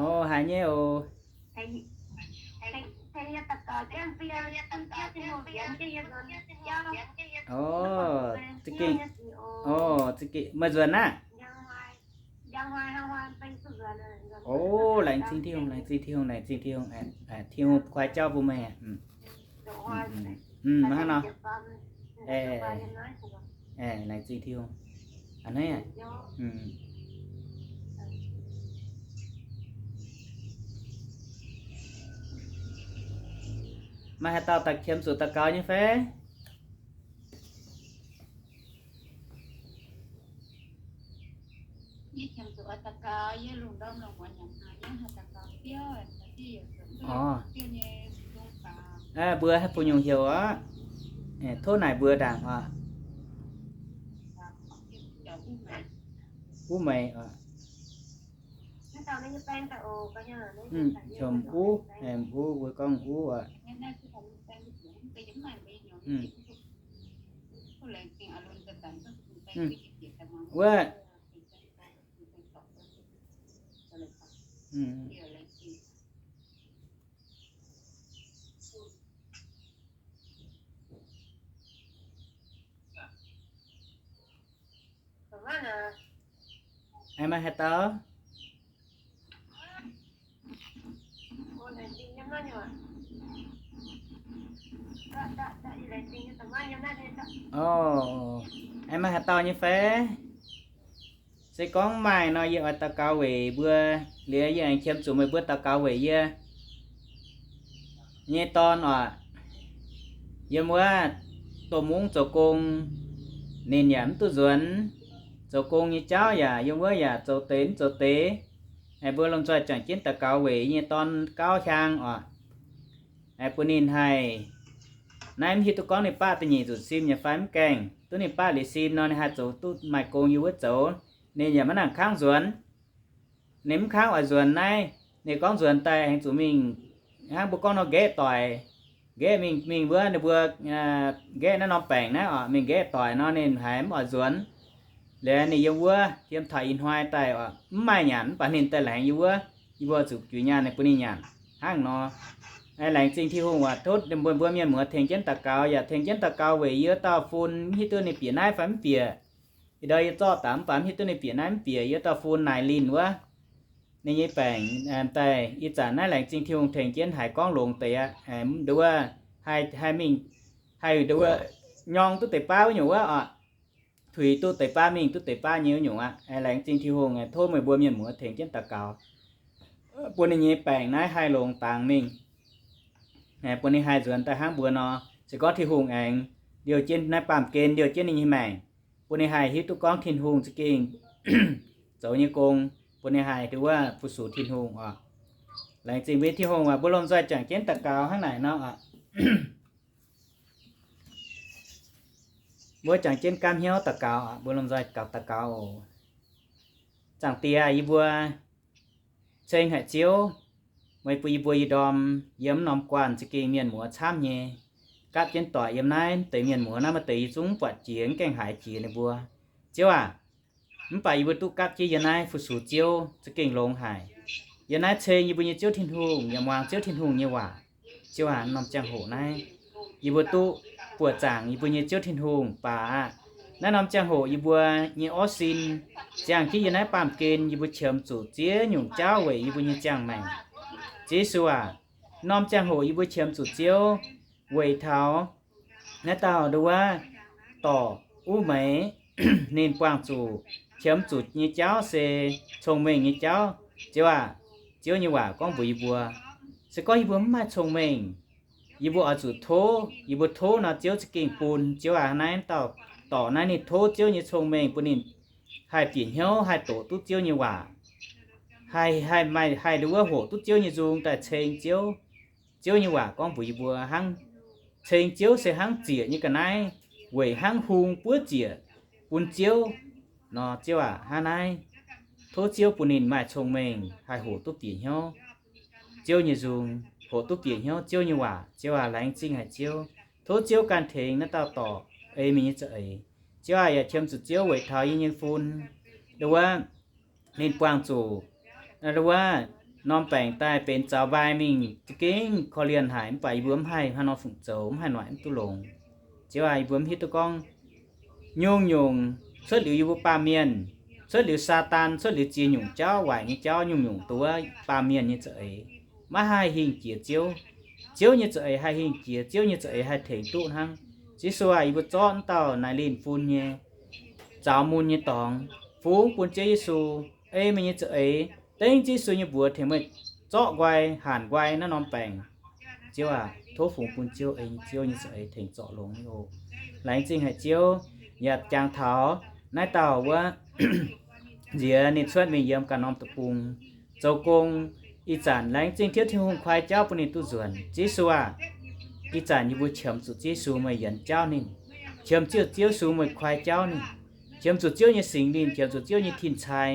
O, haiz nyei oc. O, za'gengh, o, za'gengh meih nzuonx aqv. O, laengz zingh Tin-Hungh, laengz zingh Tin-Hungh, laengz zingh Tin-Hungh, Tin-Hungh kuaaiv jauv bun meih. Hnangv nor. Laengz zingh Tin-Hungh. A'hneiv. Maaih haaix dauh daaih qiemx zuqc daux gaux nyei fai? Mbuo haih puix nyungc heuc oc. Tov naaic mbuo ndaangc oc. Uv meix oc. Heuc m'uv, m'uv, mbuo gorngv m'uv oc. Wuov, maaih haaix dauh? O, maaih haaix dauh nyei fai? Se gorngv maaih nor, yie oix daux gaux weic mbuo. Liuz yie aengx qiemx zuqc meih mbuo daux gaux weic yie nyei dorn oc. Yiem wuov domh mungv zoux gong, ninh yaac mv duqv nzuonx. Zoux gong nyei jauv yaac yiem wuov yaac zoux deix mv zoux deix. Mbuo lomh nzoih juangc jienv daux gaux weic yie nyei dorn gauv hiaang oc. Bun ninh haih, naaiv mv hiuv duqv gorngv ninh baav da'nyeic nzunc sim nyei fai mv gaengh. Duqv ninh baav liuz sim nor, ninh haih zoux duqv maaih gong yiem wuov zoux. Ninh yaac maiv nangc kangv nzuonx. Ninh mv kangv oix nzuonx naaiv, ninh gorngv nzuonx daaih aengx zuqc mingh hnangv mbuo gorngv nor nqaeqv doic. Nqaeqv mingh, mingh wuov ninh mbuo nqaeqv naaiv norm baengc naaiv oc, mingh nqaeqv doic nor ninh haiz mv oix nzuonx. Liuz ninh yiem wuov yiem taux ih hnoi daaih oc, mv maaih nyanc, mv baac ninh daaih laengz yiem wuov, yie mbuo zuqc juix nyaanh ninh bun ninh nyanc hnangv nor. Laengz zingh Tin-Hungh waac tov mbuo, mbuo mienh muoz tengx jienv daux gaux, yaac tengx jienv daux gaux weic yie wuov dauh fun, mv hiuv duqv ninh bieqc naaiv fai mv bieqc. Ih ndorm yie zorqv daaih mv baac mv hiuv duqv ninh bieqc naaiv mv bieqc, yie wuov dauh fun naaic linh wuov. Ninh nyei baengc daaih ih zanc naaiv laengz zingh Tin-Hungh tengx jienv haiz gorngv longx deix aqv. Nduov wuov haih, haih mingh, haih nduov wuov nyorng duqv deix baav wuov nyungc wuov oc. Tuix duqv deix baav mingh duqv deix baav nyei wuov nyungc aqv. Laengz zingh Tin-Hungh, tov meih mbuo mienh muoz tengx jienv daux gaux bun ninh nyei baengc naaiv haih longx dangx mingh. Bun ninh haih nzuonx daaih hnangv mbuo nor. Se gorngv Tin-Hungh aengx liouh jienv naaiv baamh gen, liouh jienv ninh nyei maengc, bun ninh haih hiuv duqv gorngv Tin-Hungh za'gengh zoux nyei gong, bun ninh haih nduov wuov fu-sux Tin-Hungh oc. Laengz zingh mbuo nyei Tin-Hungh waac, mbuo lomh nzoih juangc jienv daux gaux hnangv naaic nor oc. Mbuo juangc jienv gaamv hnyouv daux gaux, mbuo lomh nzoih gaux daux gaux oc. Zaangc Diex, yie mbuo ceng haic Ziouv, meih bun yie mbuo ih ndorm yiem norm guanh za'gengh mienh muoz camv nyei, gapv jienv doic yiem naaiv deix mienh muoz naaiv maaih deix yie zungv mv buatc jiex, mv gaengh haiz jiex ninh mbuo, Ziouv aac. Mv baac yie mbuo duqv gapv jienv yiem naaiv fu-sux Ziouv za'gengh longx haic. Yiem naaiv ceng yie mbuo nyei Ziouv Tin-Hungh, yaac muangx Ziouv Tin-Hungh nyei waac. Ziouv aac, norm ziangh hoc naaiv yie mbuo duqv buoqc zaangc yie mbuo nyei Ziouv Tin-Hungh baac aqv. Naaiv norm ziangh hoc yie mbuo nyei orv sin ziangh jienv yiem naaiv baamh gen, yie mbuo qiemx zuqc ziex nyungc jauv weic yie mbuo nyei ziangh maengc. Ziouv Yesu aac, norm ziangh hoc yie mbuo qiemx zuqc Ziouv weic taux naaiv dauh nduov wuov dorc uv meix, ninh buangh zuqc qiemx zuqc nyei jauv se cong-mengh nyei jauv. Ziouv aac, Ziouv nyei waac gorngv mbuox yie mbuo, se gorngv yie mbuo mv maaih cong-mengh, yie mbuo oix zuqc tov. Yie mbuo tov nor, Ziouv za'gengh bun. Ziouv aac, naaiv dauh dorc naaiv ninh tov Ziouv nyei cong-mengh bun ninh haih bieqc hnyouv haih doqc duqv Ziouv nyei waac. haih, haih maaih, haih nduov wuov hoqc duqv Ziouv nyei nzung daaih ceng Ziouv. Ziouv nyei waac gorngv mbuox yie mbuo hnangv, ceng Ziouv se hnangv ziec nyei ga'naaiv, weic hnangv hung buov ziec bun Ziouv nor. Ziouv aac, hnangv naaiv, tov Ziouv bun ninh maaih cong-mengh haih hoqc duqv bieqc hnyouv Ziouv nyei nzung, hoqc duqv bieqc hnyouv Ziouv nyei waac. Ziouv aac, laengz zingh haic Ziouv. Tov Ziouv ganh tengx naaiv dauh dorc ei mingh nyei za'eix. Ziouv aac, yaac qiemx zuqc Ziouv weic taux yie nyei fun, nduov wuov, ninh buangh zuqc, nduov wuov, norm baengc daaih benx zaux nqaai mingh za'gengh korv-lienh haic, mv baac yie mbuo mv haih haaix nor fungc zoux, mv haih noic mv duqv longx. Ziouv aac, yie mbuo mv hiuv duqv gorngv nyungc-nyungc cuotv liuz yie mbuo baamh mienh, cuotv liuz Saadaan, cuotv liuz ziex nyungc jauv, waaic nyei jauv, nyungc-nyungc nduov baamh mienh nyei za'eix maiv haih hingh jiex Ziouv. Ziouv nyei za'eix haih hingh jiex, Ziouv nyei za'eix haih tengx duqv hnangv. Yesu aac, yie mbuo zorqv naaiv dauh naaic linh fun nyei zaux mun nyei dorngx fungx bun Ziouv Yesu, ei meih nyei za'eix, dengv Ziouv Yesu nyei mbuox tengx meih zorqv nqoi, hanc nqoi naaiv norm baengc. Ziouv aac, tov fungx bun Ziouv, ei Ziouv nyei za'eix tengx zorc longx nyei oc. Laengz zingh haic Ziouv. Yaac jangx taux naaiv dauh wuov nziex ninh cuotv mingh yiem ganh norm deic-bung zoux gong. Ih zanc laengz zingh Ziouv Tin-Hungh kuaai jauv bun ninh duqv nzuonx. Ziouv Yesu aac, ih zanc yie mbuo qiemx zuqc Ziouv Yesu meih yienx jauv ninh, qiemx zuqc Ziouv Yesu meih kuaai jauv ninh, qiemx zuqc Ziouv nyei Singx Lingh, qiemx zuqc Ziouv nyei tin-cai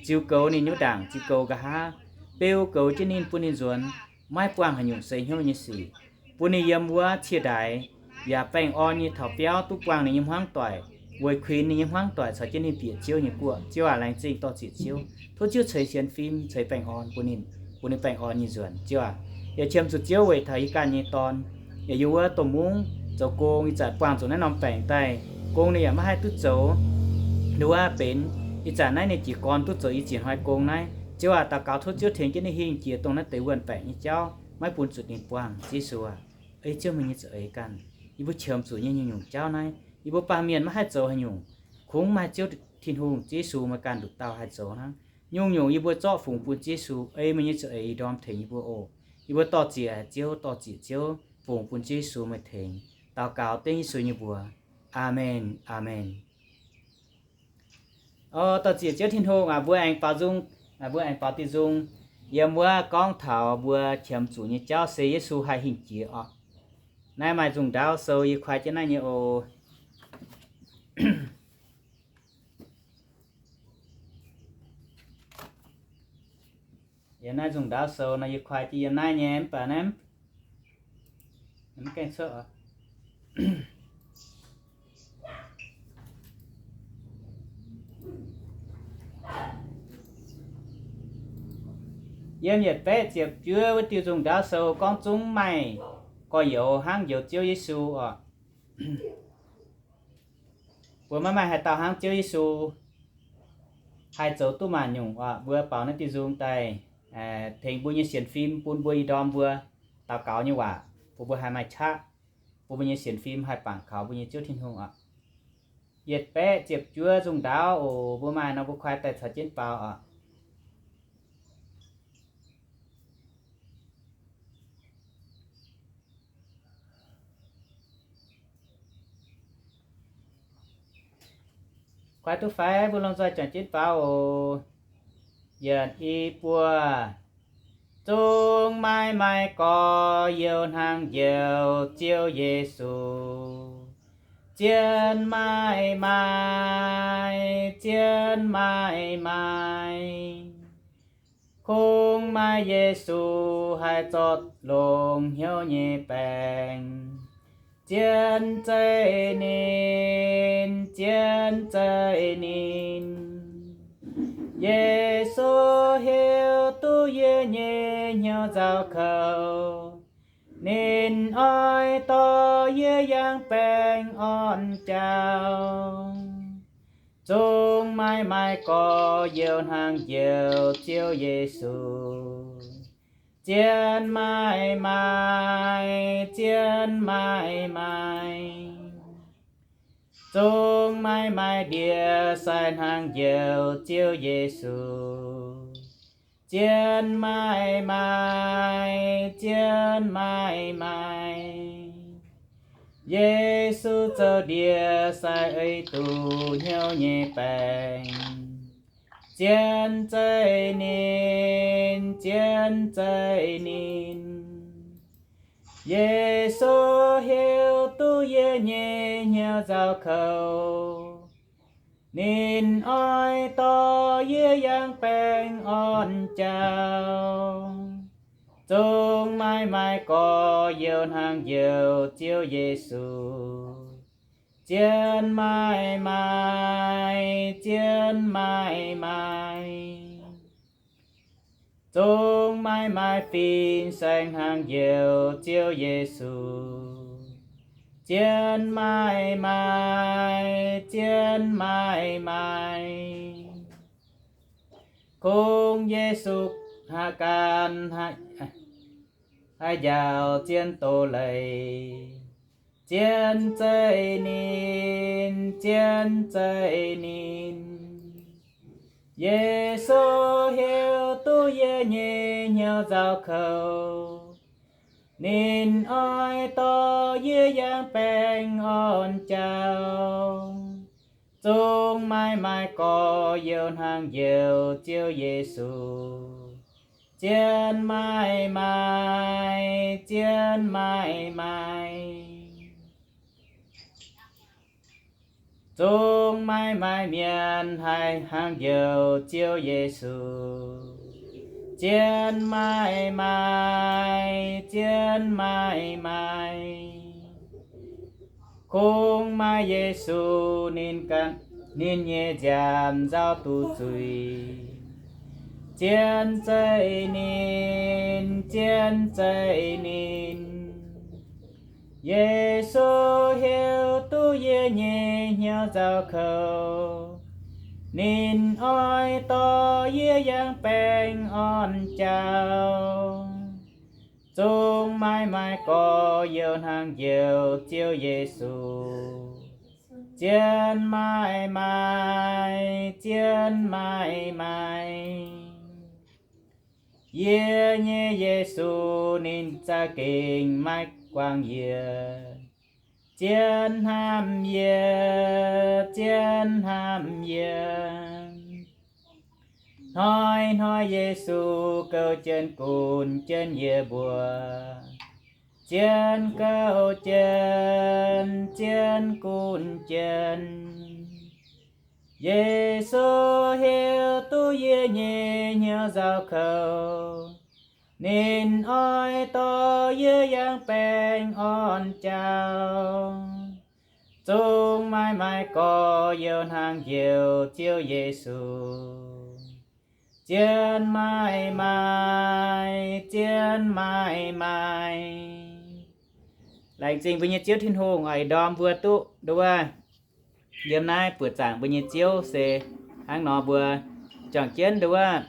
ziux goux ninh nyei ndaangc, ziux goux nqa'haav, beu goux jienv ninh, bun ninh nzuonx, maiv buangh haaix nyungc seix hnyouv nyei sic, bun ninh yiem wuov cie-ndaix yaac baengh orn nyei taux biauv duqv buangh ninh nyei hmuangv doic, weic kuinx ninh nyei hmuangv doic caux jienv ninh bieqc Ziouv nyei guoqv. Ziouv aac, laengz zingh dorh ziec Ziouv. Tov Ziouv ceix sienx fim, ceix baengh orn bun ninh, bun ninh baengh orn nyei nzuonx. Ziouv aac, yaac qiemx zuqc Ziouv weic taux yie ganh nyei dorn, yaac yiem wuov domh mungv zoux gong, ih zanc buangh zuqc naaiv norm baengc daaih, gong ninh yaac maiv haih duqv zoux. Nduov wuov benx ih zanc naaiv ninh jiez gorn duqv zoux i ziex hnoi gong naaiv. Ziouv aac, daux gaux tov Ziouv tengx jienv ninh hingh jiex dongh naaiv deix wuonh baengc nyei jauv, maiv bun zuqc ninh buangh. Ziouv Yesu aac, ei Ziouv meih nyei za'eix ganh, yie mbuo qiemx zuqc nyei nyungc-nyungc jauv naaiv, yie mbuo baamh mienh maiv haih zoux haaix nyungc, kungx maaih Ziouv Tin-Hungh, Ziouv Yesu meih ganh nduqc dauh haih zoux hnangv. Nyungc-nyungc yie mbuo zorqv fungx bun Ziouv Yesu, ei meih nyei za'eix ih ndorm tengx yie mbuo oc. Yie mbuo dorh ziec Ziouv, dorh ziec Ziouv, fungx bun Ziouv Yesu meih tengx. Daux gaux dengv Yesu nyei mbuox. Aamen, aamen. Dorh ziec Ziouv Tin-Hungh aac, mbuo aengx baaux nzung, mbuo aengx baaux diuh nzung yiem wuov gorngv taux mbuo qiemx zuqc nyei jauv se Yesu haih hingh jiex oc. Naaiv maaih nzungh ndaauv sou yie kuaai jienv naaiv nyei oc. Yiem naaiv nzungh ndaauv sou nor yie kuaai jienv yiem naaiv nyei mv baac naaiv mv gaengh cuotv oc. Yiem yietc baeqv ziepc juov wuov diuh nzungh ndaauv sou gorngv zungv maaih gorx-youz hnangv njoux Ziouv Yesu oc. Mbuo maiv maaih haaix dauh hnangv Ziouv Yesu haih zoux duqv maanc nyungc oc. Mbuo baaux naaiv diuh nzung daaih tengx mbuo nyei sienx fim bun mbuo ih ndorm mbuo daux gaux nyei waac, bun mbuo haih maaih qaqv, bun mbuo nyei sienx fim haih bangc kaux mbuo nyei Ziouv Tin-Hungh oc. Yietc baeqv ziepc juov nzungh ndaauv oc. Mbuo maaih nor mbuo kuaai daaih caux jienv baaux oc. Kuaai duqv fai? Mbuo lomh nzoih juangc jienv baaux oc. Yietc, i, buo. Zungv maiv maaih gorx-youz hnangv njoux Ziouv Yesu. Zien maiv maaih, zien maiv maaih. Kungx maaih Yesu haih zorc longx hnyouv nyei baengc. Zien zeiv ninh, zien zeiv ninh. Yesu hiuv duqv yie nyei hnyouv nzauh kouv. Ninh oix dorh yie yangh baengh orn jauv. Zungv maiv maaih gorx-youz hnangv njoux Ziouv Yesu. Zien maiv maaih, zien maiv maaih. Zungv maiv maaih ndie-sai hnangv njoux Ziouv Yesu. Zien maiv maaih, zien maiv maaih. Yesu zoux ndie-sai ei duqv hnyouv nyei baengc. zien zeiv ninh, zien zeiv ninh. Yesu hiuv duqv yie nyei hnyouv nzauh kouv. Ninh oix dorh yie yangh baengh orn jauv. Zungh maaih maaih gorx-youz hnangv njoux Ziouv Yesu. Zien maaih maaih, zien maaih maaih. Zungh maaih maaih fin-saeng hnangv njoux Ziouv Yesu. Zien maaih maaih, zien maaih maaih. Kungx Yesu haaix gan, haih njaaux zien doz leiz. Zien zeiv ninh, zien zeiv ninh. Yesu hiuv duqv yie nyei hnyouv nzauh kouv. Ninh oix dorh yie yangh baengh orn jauv. Zungh maaih maaih gorx-youz hnangv njoux Ziouv Yesu. Zien maaih maaih, zien maaih maaih. Zungh maaih maaih mienh haih hnangv njoux Ziouv Yesu. Zien maaih maaih, zien maaih maaih. Kungx maaih Yesu ninh ganh, ninh nyei nziaamc nzauh duqv zuiz. Zien zeiv ninh, zien zeiv ninh. Yesu hiuv duqv yie nyei hnyouv nzauh kouv. Ninh oix dorh yie yangh baengh orn jauv. Zungh maaih maaih gorx-youz hnangv njoux Ziouv Yesu. Zien maaih maaih, zien maaih maaih. Yie nyei Yesu ninh za'gengh maiv guangc yie. Zien hnamv yie, zien hnamv yie. Hnoi-hnoi Yesu gouv jienv gunv jienv yie mbuo. Zien gouv jienv, zien gunv jienv. Yesu hiuv duqv yie nyei hnyouv nzauh kouv. Ninh oix dorh yie yangh baengh orn jauv. Zungh maaih maaih gorx-youz hnangv njoux Ziouv Yesu. Zien maaih maaih, zien maaih maaih. Laengz zingh mbuo nyei Ziouv Tin-Hungh oix ndorm mbuo duqv nduov wuov. Yiem naaiv buoqc zaangc mbuo nyei Ziouv se hnangv nor mbuo juangc jienv nduov wuov.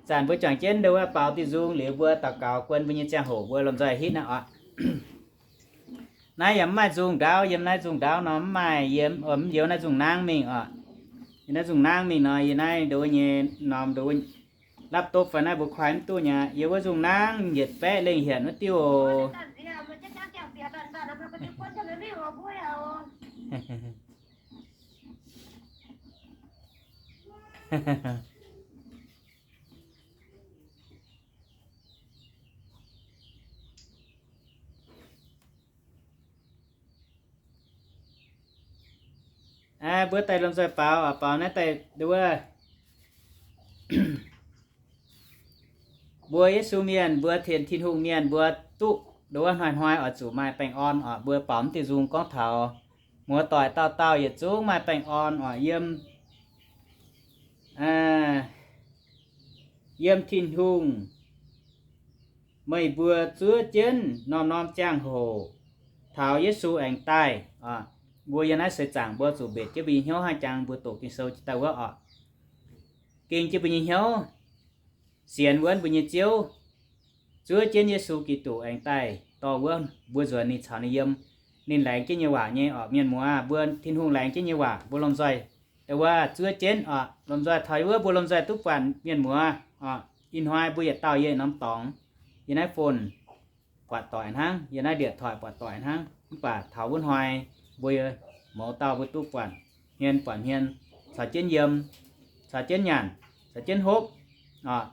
Zanc mbuo juangc jienv nduov wuov baaux diuh nzung liuz mbuo daux gaux guon mbuo nyei ziangh hoc mbuo lomh nzoih hitv naaiv oc. Naaiv yaac mv maaih nzung ndaauv, yiem naaiv nzung ndaauv nor mv maaih, yiem, mv youz naaiv nzung nangv mingh oc. Yiem naaiv nzung nangv mingh nor, yie naaiv nduov nyei norm nduov laptop fai naaiv mbuo koi mv duqv nyei. Yiem wuov nzung nangv yietc baeqv lengh hienc wuov diuh oc. Mbuo daaih lomh nzoih baaux, baaux naaiv daaih nduov wuov. Mbuo Yesu mienh, mbuo Tin, Tin-Hungh mienh, mbuo duqv nduov wuov hnoi-hnoi oix zuqc maaih baengh orn oc. Mbuo baaux mv diuh nzung gorngv taux muoz-doic dauh dauh yietc zungv maaih baengh orn oc. Yiem, yiem Tin-Hungh meih mbuo zuov jienv norm-norm ziangh hoc taux Yesu aengx daaih oc. Mbuo yiem naaiv seix zaangc mbuo zuqc mbenc jienv mbuo nyei hnyouv hnangv jangx mbuo doqc Ging-Sou jiex daaih wuov oc. Ging jienv mbuo nyei hnyouv, sienx wuonv mbuo nyei Ziouv, zuov jienv Yesu Giduc aengx daaih dorh wuov mbuo nzuonx ninh caux ninh yiem. Ninh laengz jienv nyei waac nyei oc, mienh muoz, mbuo Tin-Hungh laengz jienv nyei waac mbuo lomh nzoih daaih wuov zuov jienv oc. Lomh nzoih taux wuov mbuo lomh nzoih duqv buatc mienh muoz oc. Ih hnoi mbuo yietc dauh yiem norm dorngx, yiem naaiv phone buatc doic hnangv, yiem naaiv điện thoại buatc doic hnangv. Mv baac taux wuov hnoi mbuo mouz dauh mbuo duqv buatc hmien buatc hmien caux jienv yiem. caux jienv nyanc, caux jienv hopv oc.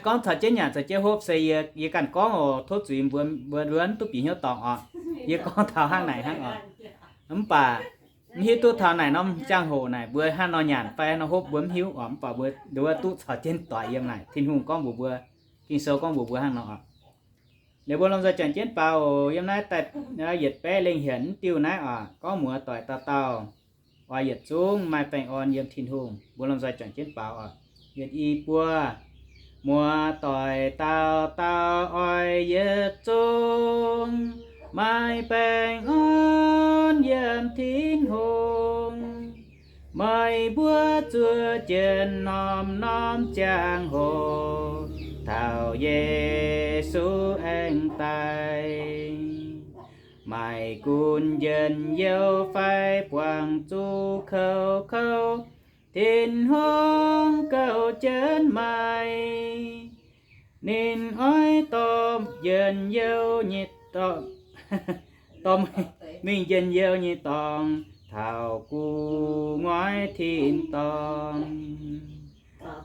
Gorngv caux jienv nyanc caux jienv hopv se yie, yie ganh gorngv oc, tov zuiz mbuo, mbuo, mbuo mv duqv bieqc hnyouv dorngc oc. Yie gorngv taux hnangv naaic hnangv oc. Mv baac mv hiuv duqv taux naaic norm ziangh hoc naaic mbuo hnangv nor nyanc fai hnangv nor hopv mbuo mv hiuv oc. Mv baac mbuo nduov duqv caux jienv doic yiem naaic, Tin-Hungh gorngv mbuox mbuo, Ging-Sou gorngv mbuox mbuo hnangv nor oc. Liuz mbuo lomh nzoih juangc jienv baaux oc. Yiem naaiv daaih yietc baeqv lengh hienx mv diuh naaiv oc, gorngv muoz doic dauh dauh oix yietc zungv maaih baengh orn yiem Tin-Hungh. Mbuo lomh nzoih juangc jienv baaux oc. Yietc, i, buo. Muoz doic dauh dauh oix yietc zungv maaih baengh orn yiem Tin-Hungh. Meih mbuo zuov jienv norm-norm ziangh hoc taux Yesu aengx daaih. Maaih gunv njien-youh fai buangh zuqc kouv-kouv, Tin-Hungh gouv jienv meih. Ninh oix dorh njien-youh nyei dorngx, dorh mingh njien-youh nyei dorngx taux gu'nguaaic tin-dorngh.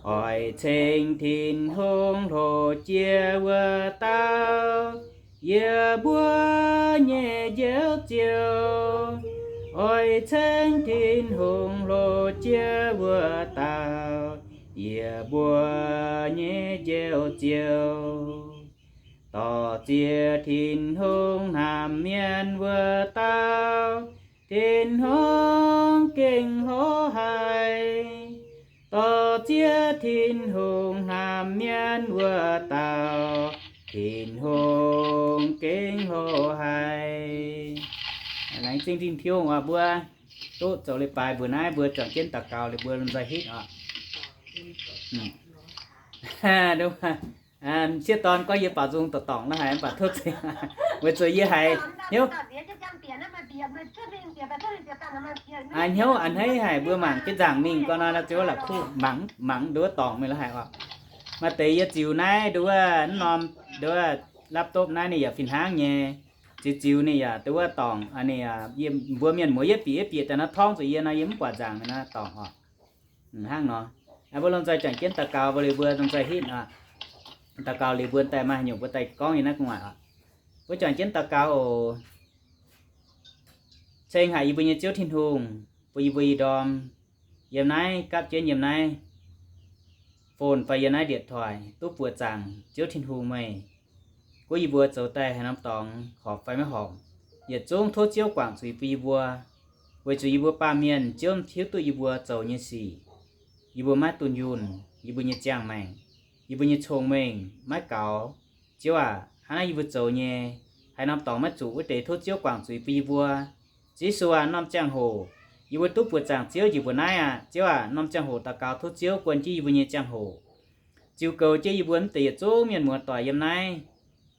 Oix ceng Tin-Hungh hlo jiex wuov dauh, yie mbuo nyei Njoux Ziouv. Oix ceng Tin-Hungh hlo jiex wuov dauh, yie mbuo nyei Njoux Ziouv. Dorh ziex Tin-Hungh hnamv mienh wuov dauh, Tin-Hungh gengh hlo haic. Dorh ziex Tin-Hungh hnamv mienh wuov dauh, Tin-Hungh gengh hlo haic. Laengz zingh Tin-Hungh oc, mbuo duqv zoux leiz-baaix mbuo naaiv, mbuo juangc jienv daux gaux liuz mbuo lomh nzoih hitv oc. Sieqv dorn gorngv yie baaux nzung dorngc dorngc naaiv haic, mv baac tov weic zuqc yie haiz hnyouv, haiz hnyouv a'hneiv haic, mbuo mangc jienv nzaangc mingh gorngv nor, ziouc la'kuqv mangc, mangc nduov dorngc mingh la'haic oc. Maaih deix yie ziux naaiv nduov wuov norm, nduov wuov laptop naaiv ninh yaac fih hnangv nyei. Ziux ziux ninh yaac nduov wuov dorngc, ninh, mbuo mienh muoz yietv bieqc yietv bieqc daaih nor torngv zuqc yie nor, yie mv buatc nzaangc mingh nor dorngc oc. Hnangv nor, mbuo lomh nzoih juangc jienv daux gaux, mbuo liuz mbuo lomh nzoih hitv oc. Daux gaux liuz mbuo daaih maaih haaix nyungc mbuo daaih gorngv yiem naaiv gu'nguaaic oc. Mbuo juangc jienv daux gaux oc. Ceng haic yie mbuo nyei Ziouv Tin-Hungh, bun yie mbuo ih ndorm yiem naaiv gapv jienv yiem naaiv phone fai yiem naaiv điện thoại duqv buoqc zaangc Ziouv Tin-Hungh meih. Gunv yie mbuo zoux daaih haaix norm dorngx horpc fai maiv horpc, yietc zungv tov Ziouv guangc zuiz bun yie mbuo. Weic zuqc yie mbuo baamh mienh, Ziouv hiuv duqv yie mbuo zoux nyei sic. Yie mbuo maiv dunh yunh yie mbuo nyei ziangh maengc, yie mbuo nyei cong-mengh maiv gaux. Ziouv aac, hnangv naaiv yie mbuo zoux nyei, haaix norm dorngx maiv zuqc wuov deix tov Ziouv guangc zuiz bun yie mbuo. Ziouv Yesu aac, norm ziangh hoc yie mbuo duqv buoqc zaangc Ziouv njiec mbuo naaiv aac, Ziouv aac, norm ziangh hoc daux gaux tov Ziouv guon jienv yie mbuo nyei ziangh hoc, ziux goux jienv yie mbuo mv deix yietc zungv mienh muoz doic yiem naaiv.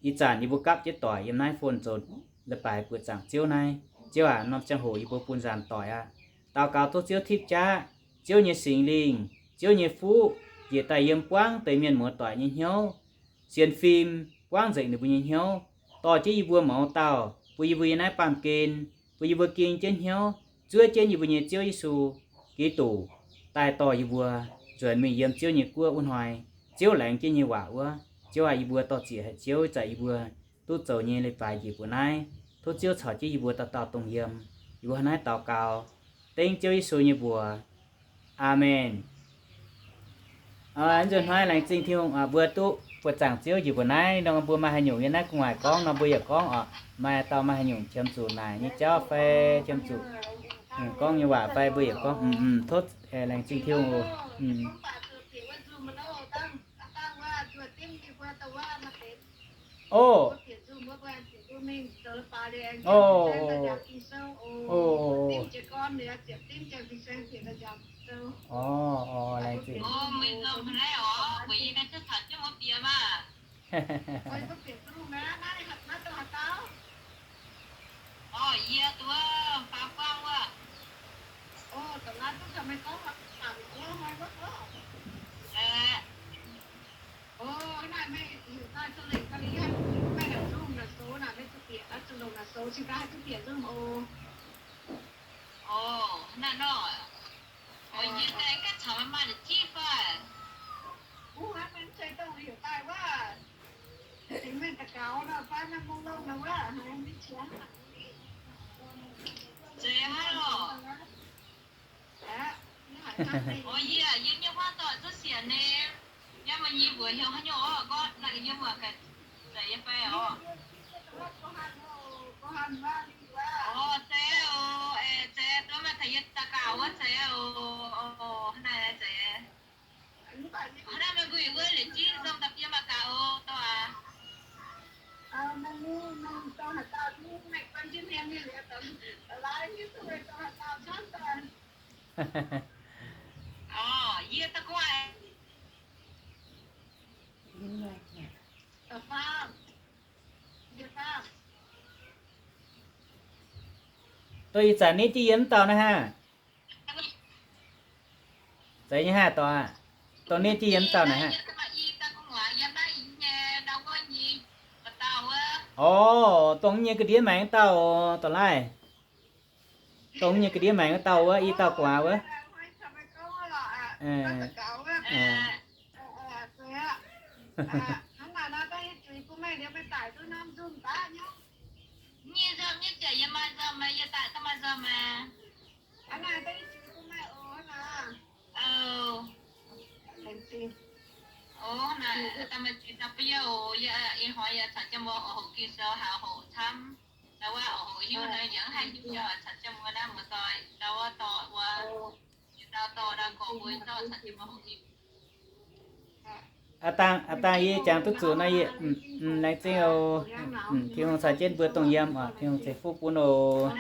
Ih zanc yie mbuo gapv jienv doic yiem naaiv phone zoux leiz-baaix buoqc zaangc Ziouv naaiv. Ziouv aac, norm ziangh hoc yie mbuo bun nzaanx doic aqv. Daux gaux tov Ziouv tipv jaav, Ziouv nyei Singx Lingh, Ziouv nyei fuqv njiec daaih yiem buangv deix mienh muoz doic nyei hnyouv, sienx fim, buangv nzengc ninh mbuo nyei hnyouv, dorh jienv yie mbuo mouz dauh, bun yie mbuo yiem naaiv baamh gen, bun yie mbuo ging jienv hnyouv, zuov jienv yie mbuo nyei Ziouv Yesu Giduc daaih dorh yie mbuo nzuonx mingh yiem Ziouv nyei guoqv wuov hnoi, Ziouv laengz jienv nyei waac wuov. Ziouv aac, yie mbuo dor-ziec haic Ziouv, ih zanc yie mbuo duqv zoux nyei leiz-baaix njiec mbuo naaiv. Tov Ziouv caux jienv yie mbuo dauh dauh dongh yiem. Yie mbuo hnangv naaiv daux gaux dengv Ziouv Yesu nyei mbuox. Aamen. Nzunc hnoi laengz zingh Tin-Hungh mbuo duqv buoqc zaangc Ziouv njiec mbuo naaiv nor, mbuo maaih haaix nyungc yiem naaiv gu'nguaaic gorngv nor mbuo yaac gorngv oc. Maaih dauh maaih haaix nyungc qiemx zuqc naaic nyei jauv fai qiemx zuqc gorngv nyei waac fai mbuo yaac gorngv. Tov laengz zingh Tin-Hungh oc. Oc. Oc. Oc. Oc, laengz zingh. Yie ganh caux meih maaih la'jieqv fai? Zeiz hnangv lorqc. Orv, yie, yie nyei huaav dorh cuotv sienx nyei. Yie mbuox nyei mbuox heuc haaix nyungc orv, gorngv naaic yie mbuox gaax, zeiz yie fai orv. Orv, zeiz oc, zeiz, duqv maaih taux yie daux gaux wuov zeiz oc. Hnangv naaic zeiz. Hnangv naaiv meih mbuo wuov liuz jienv nzong daaih yie mbuox gaax oc, dorh aac. Orv, yie da'guaih. Dorh ih zanc nitv jienv yie mv dauh naaiv haah? Zeiz nyei haah, dorh aac. Dongh nitv jienv yie mv dauh naaiv haah? Orv, dongh nyei ga'ndiev maengx dauh dorh laaih. Dongh nyei ga'ndiev maengx dauh wuov, i dauh guaax wuov. Nyei nzomv nyei ziouc yie maaih nzomv, yie daaih gauh maaih nzomv. Oc, naaic daaih maaih ziex dauh ba'youh oc. Yie ih hnoi yaac caux jienv mbuo oix hoqc Ging-Sou, haaix hoqc camv. Ndau wuov oix hoqc hiuv nor, yie mv haih hiuv, yie oix caux jienv mbuo naaiv muoz-doic ndau wuov dorh wuov, yie ndau dorh ndau gorx mbuo zorqv caux jienv mbuo hoqc hiuv. Aa dangh, aa dangh, yie jangx duqv zuqc nor, yie laengz zingh oc. Tin-Hungh caux jienv mbuo dongh yiem oc. Tin-Hungh ceix fuqv bun oc.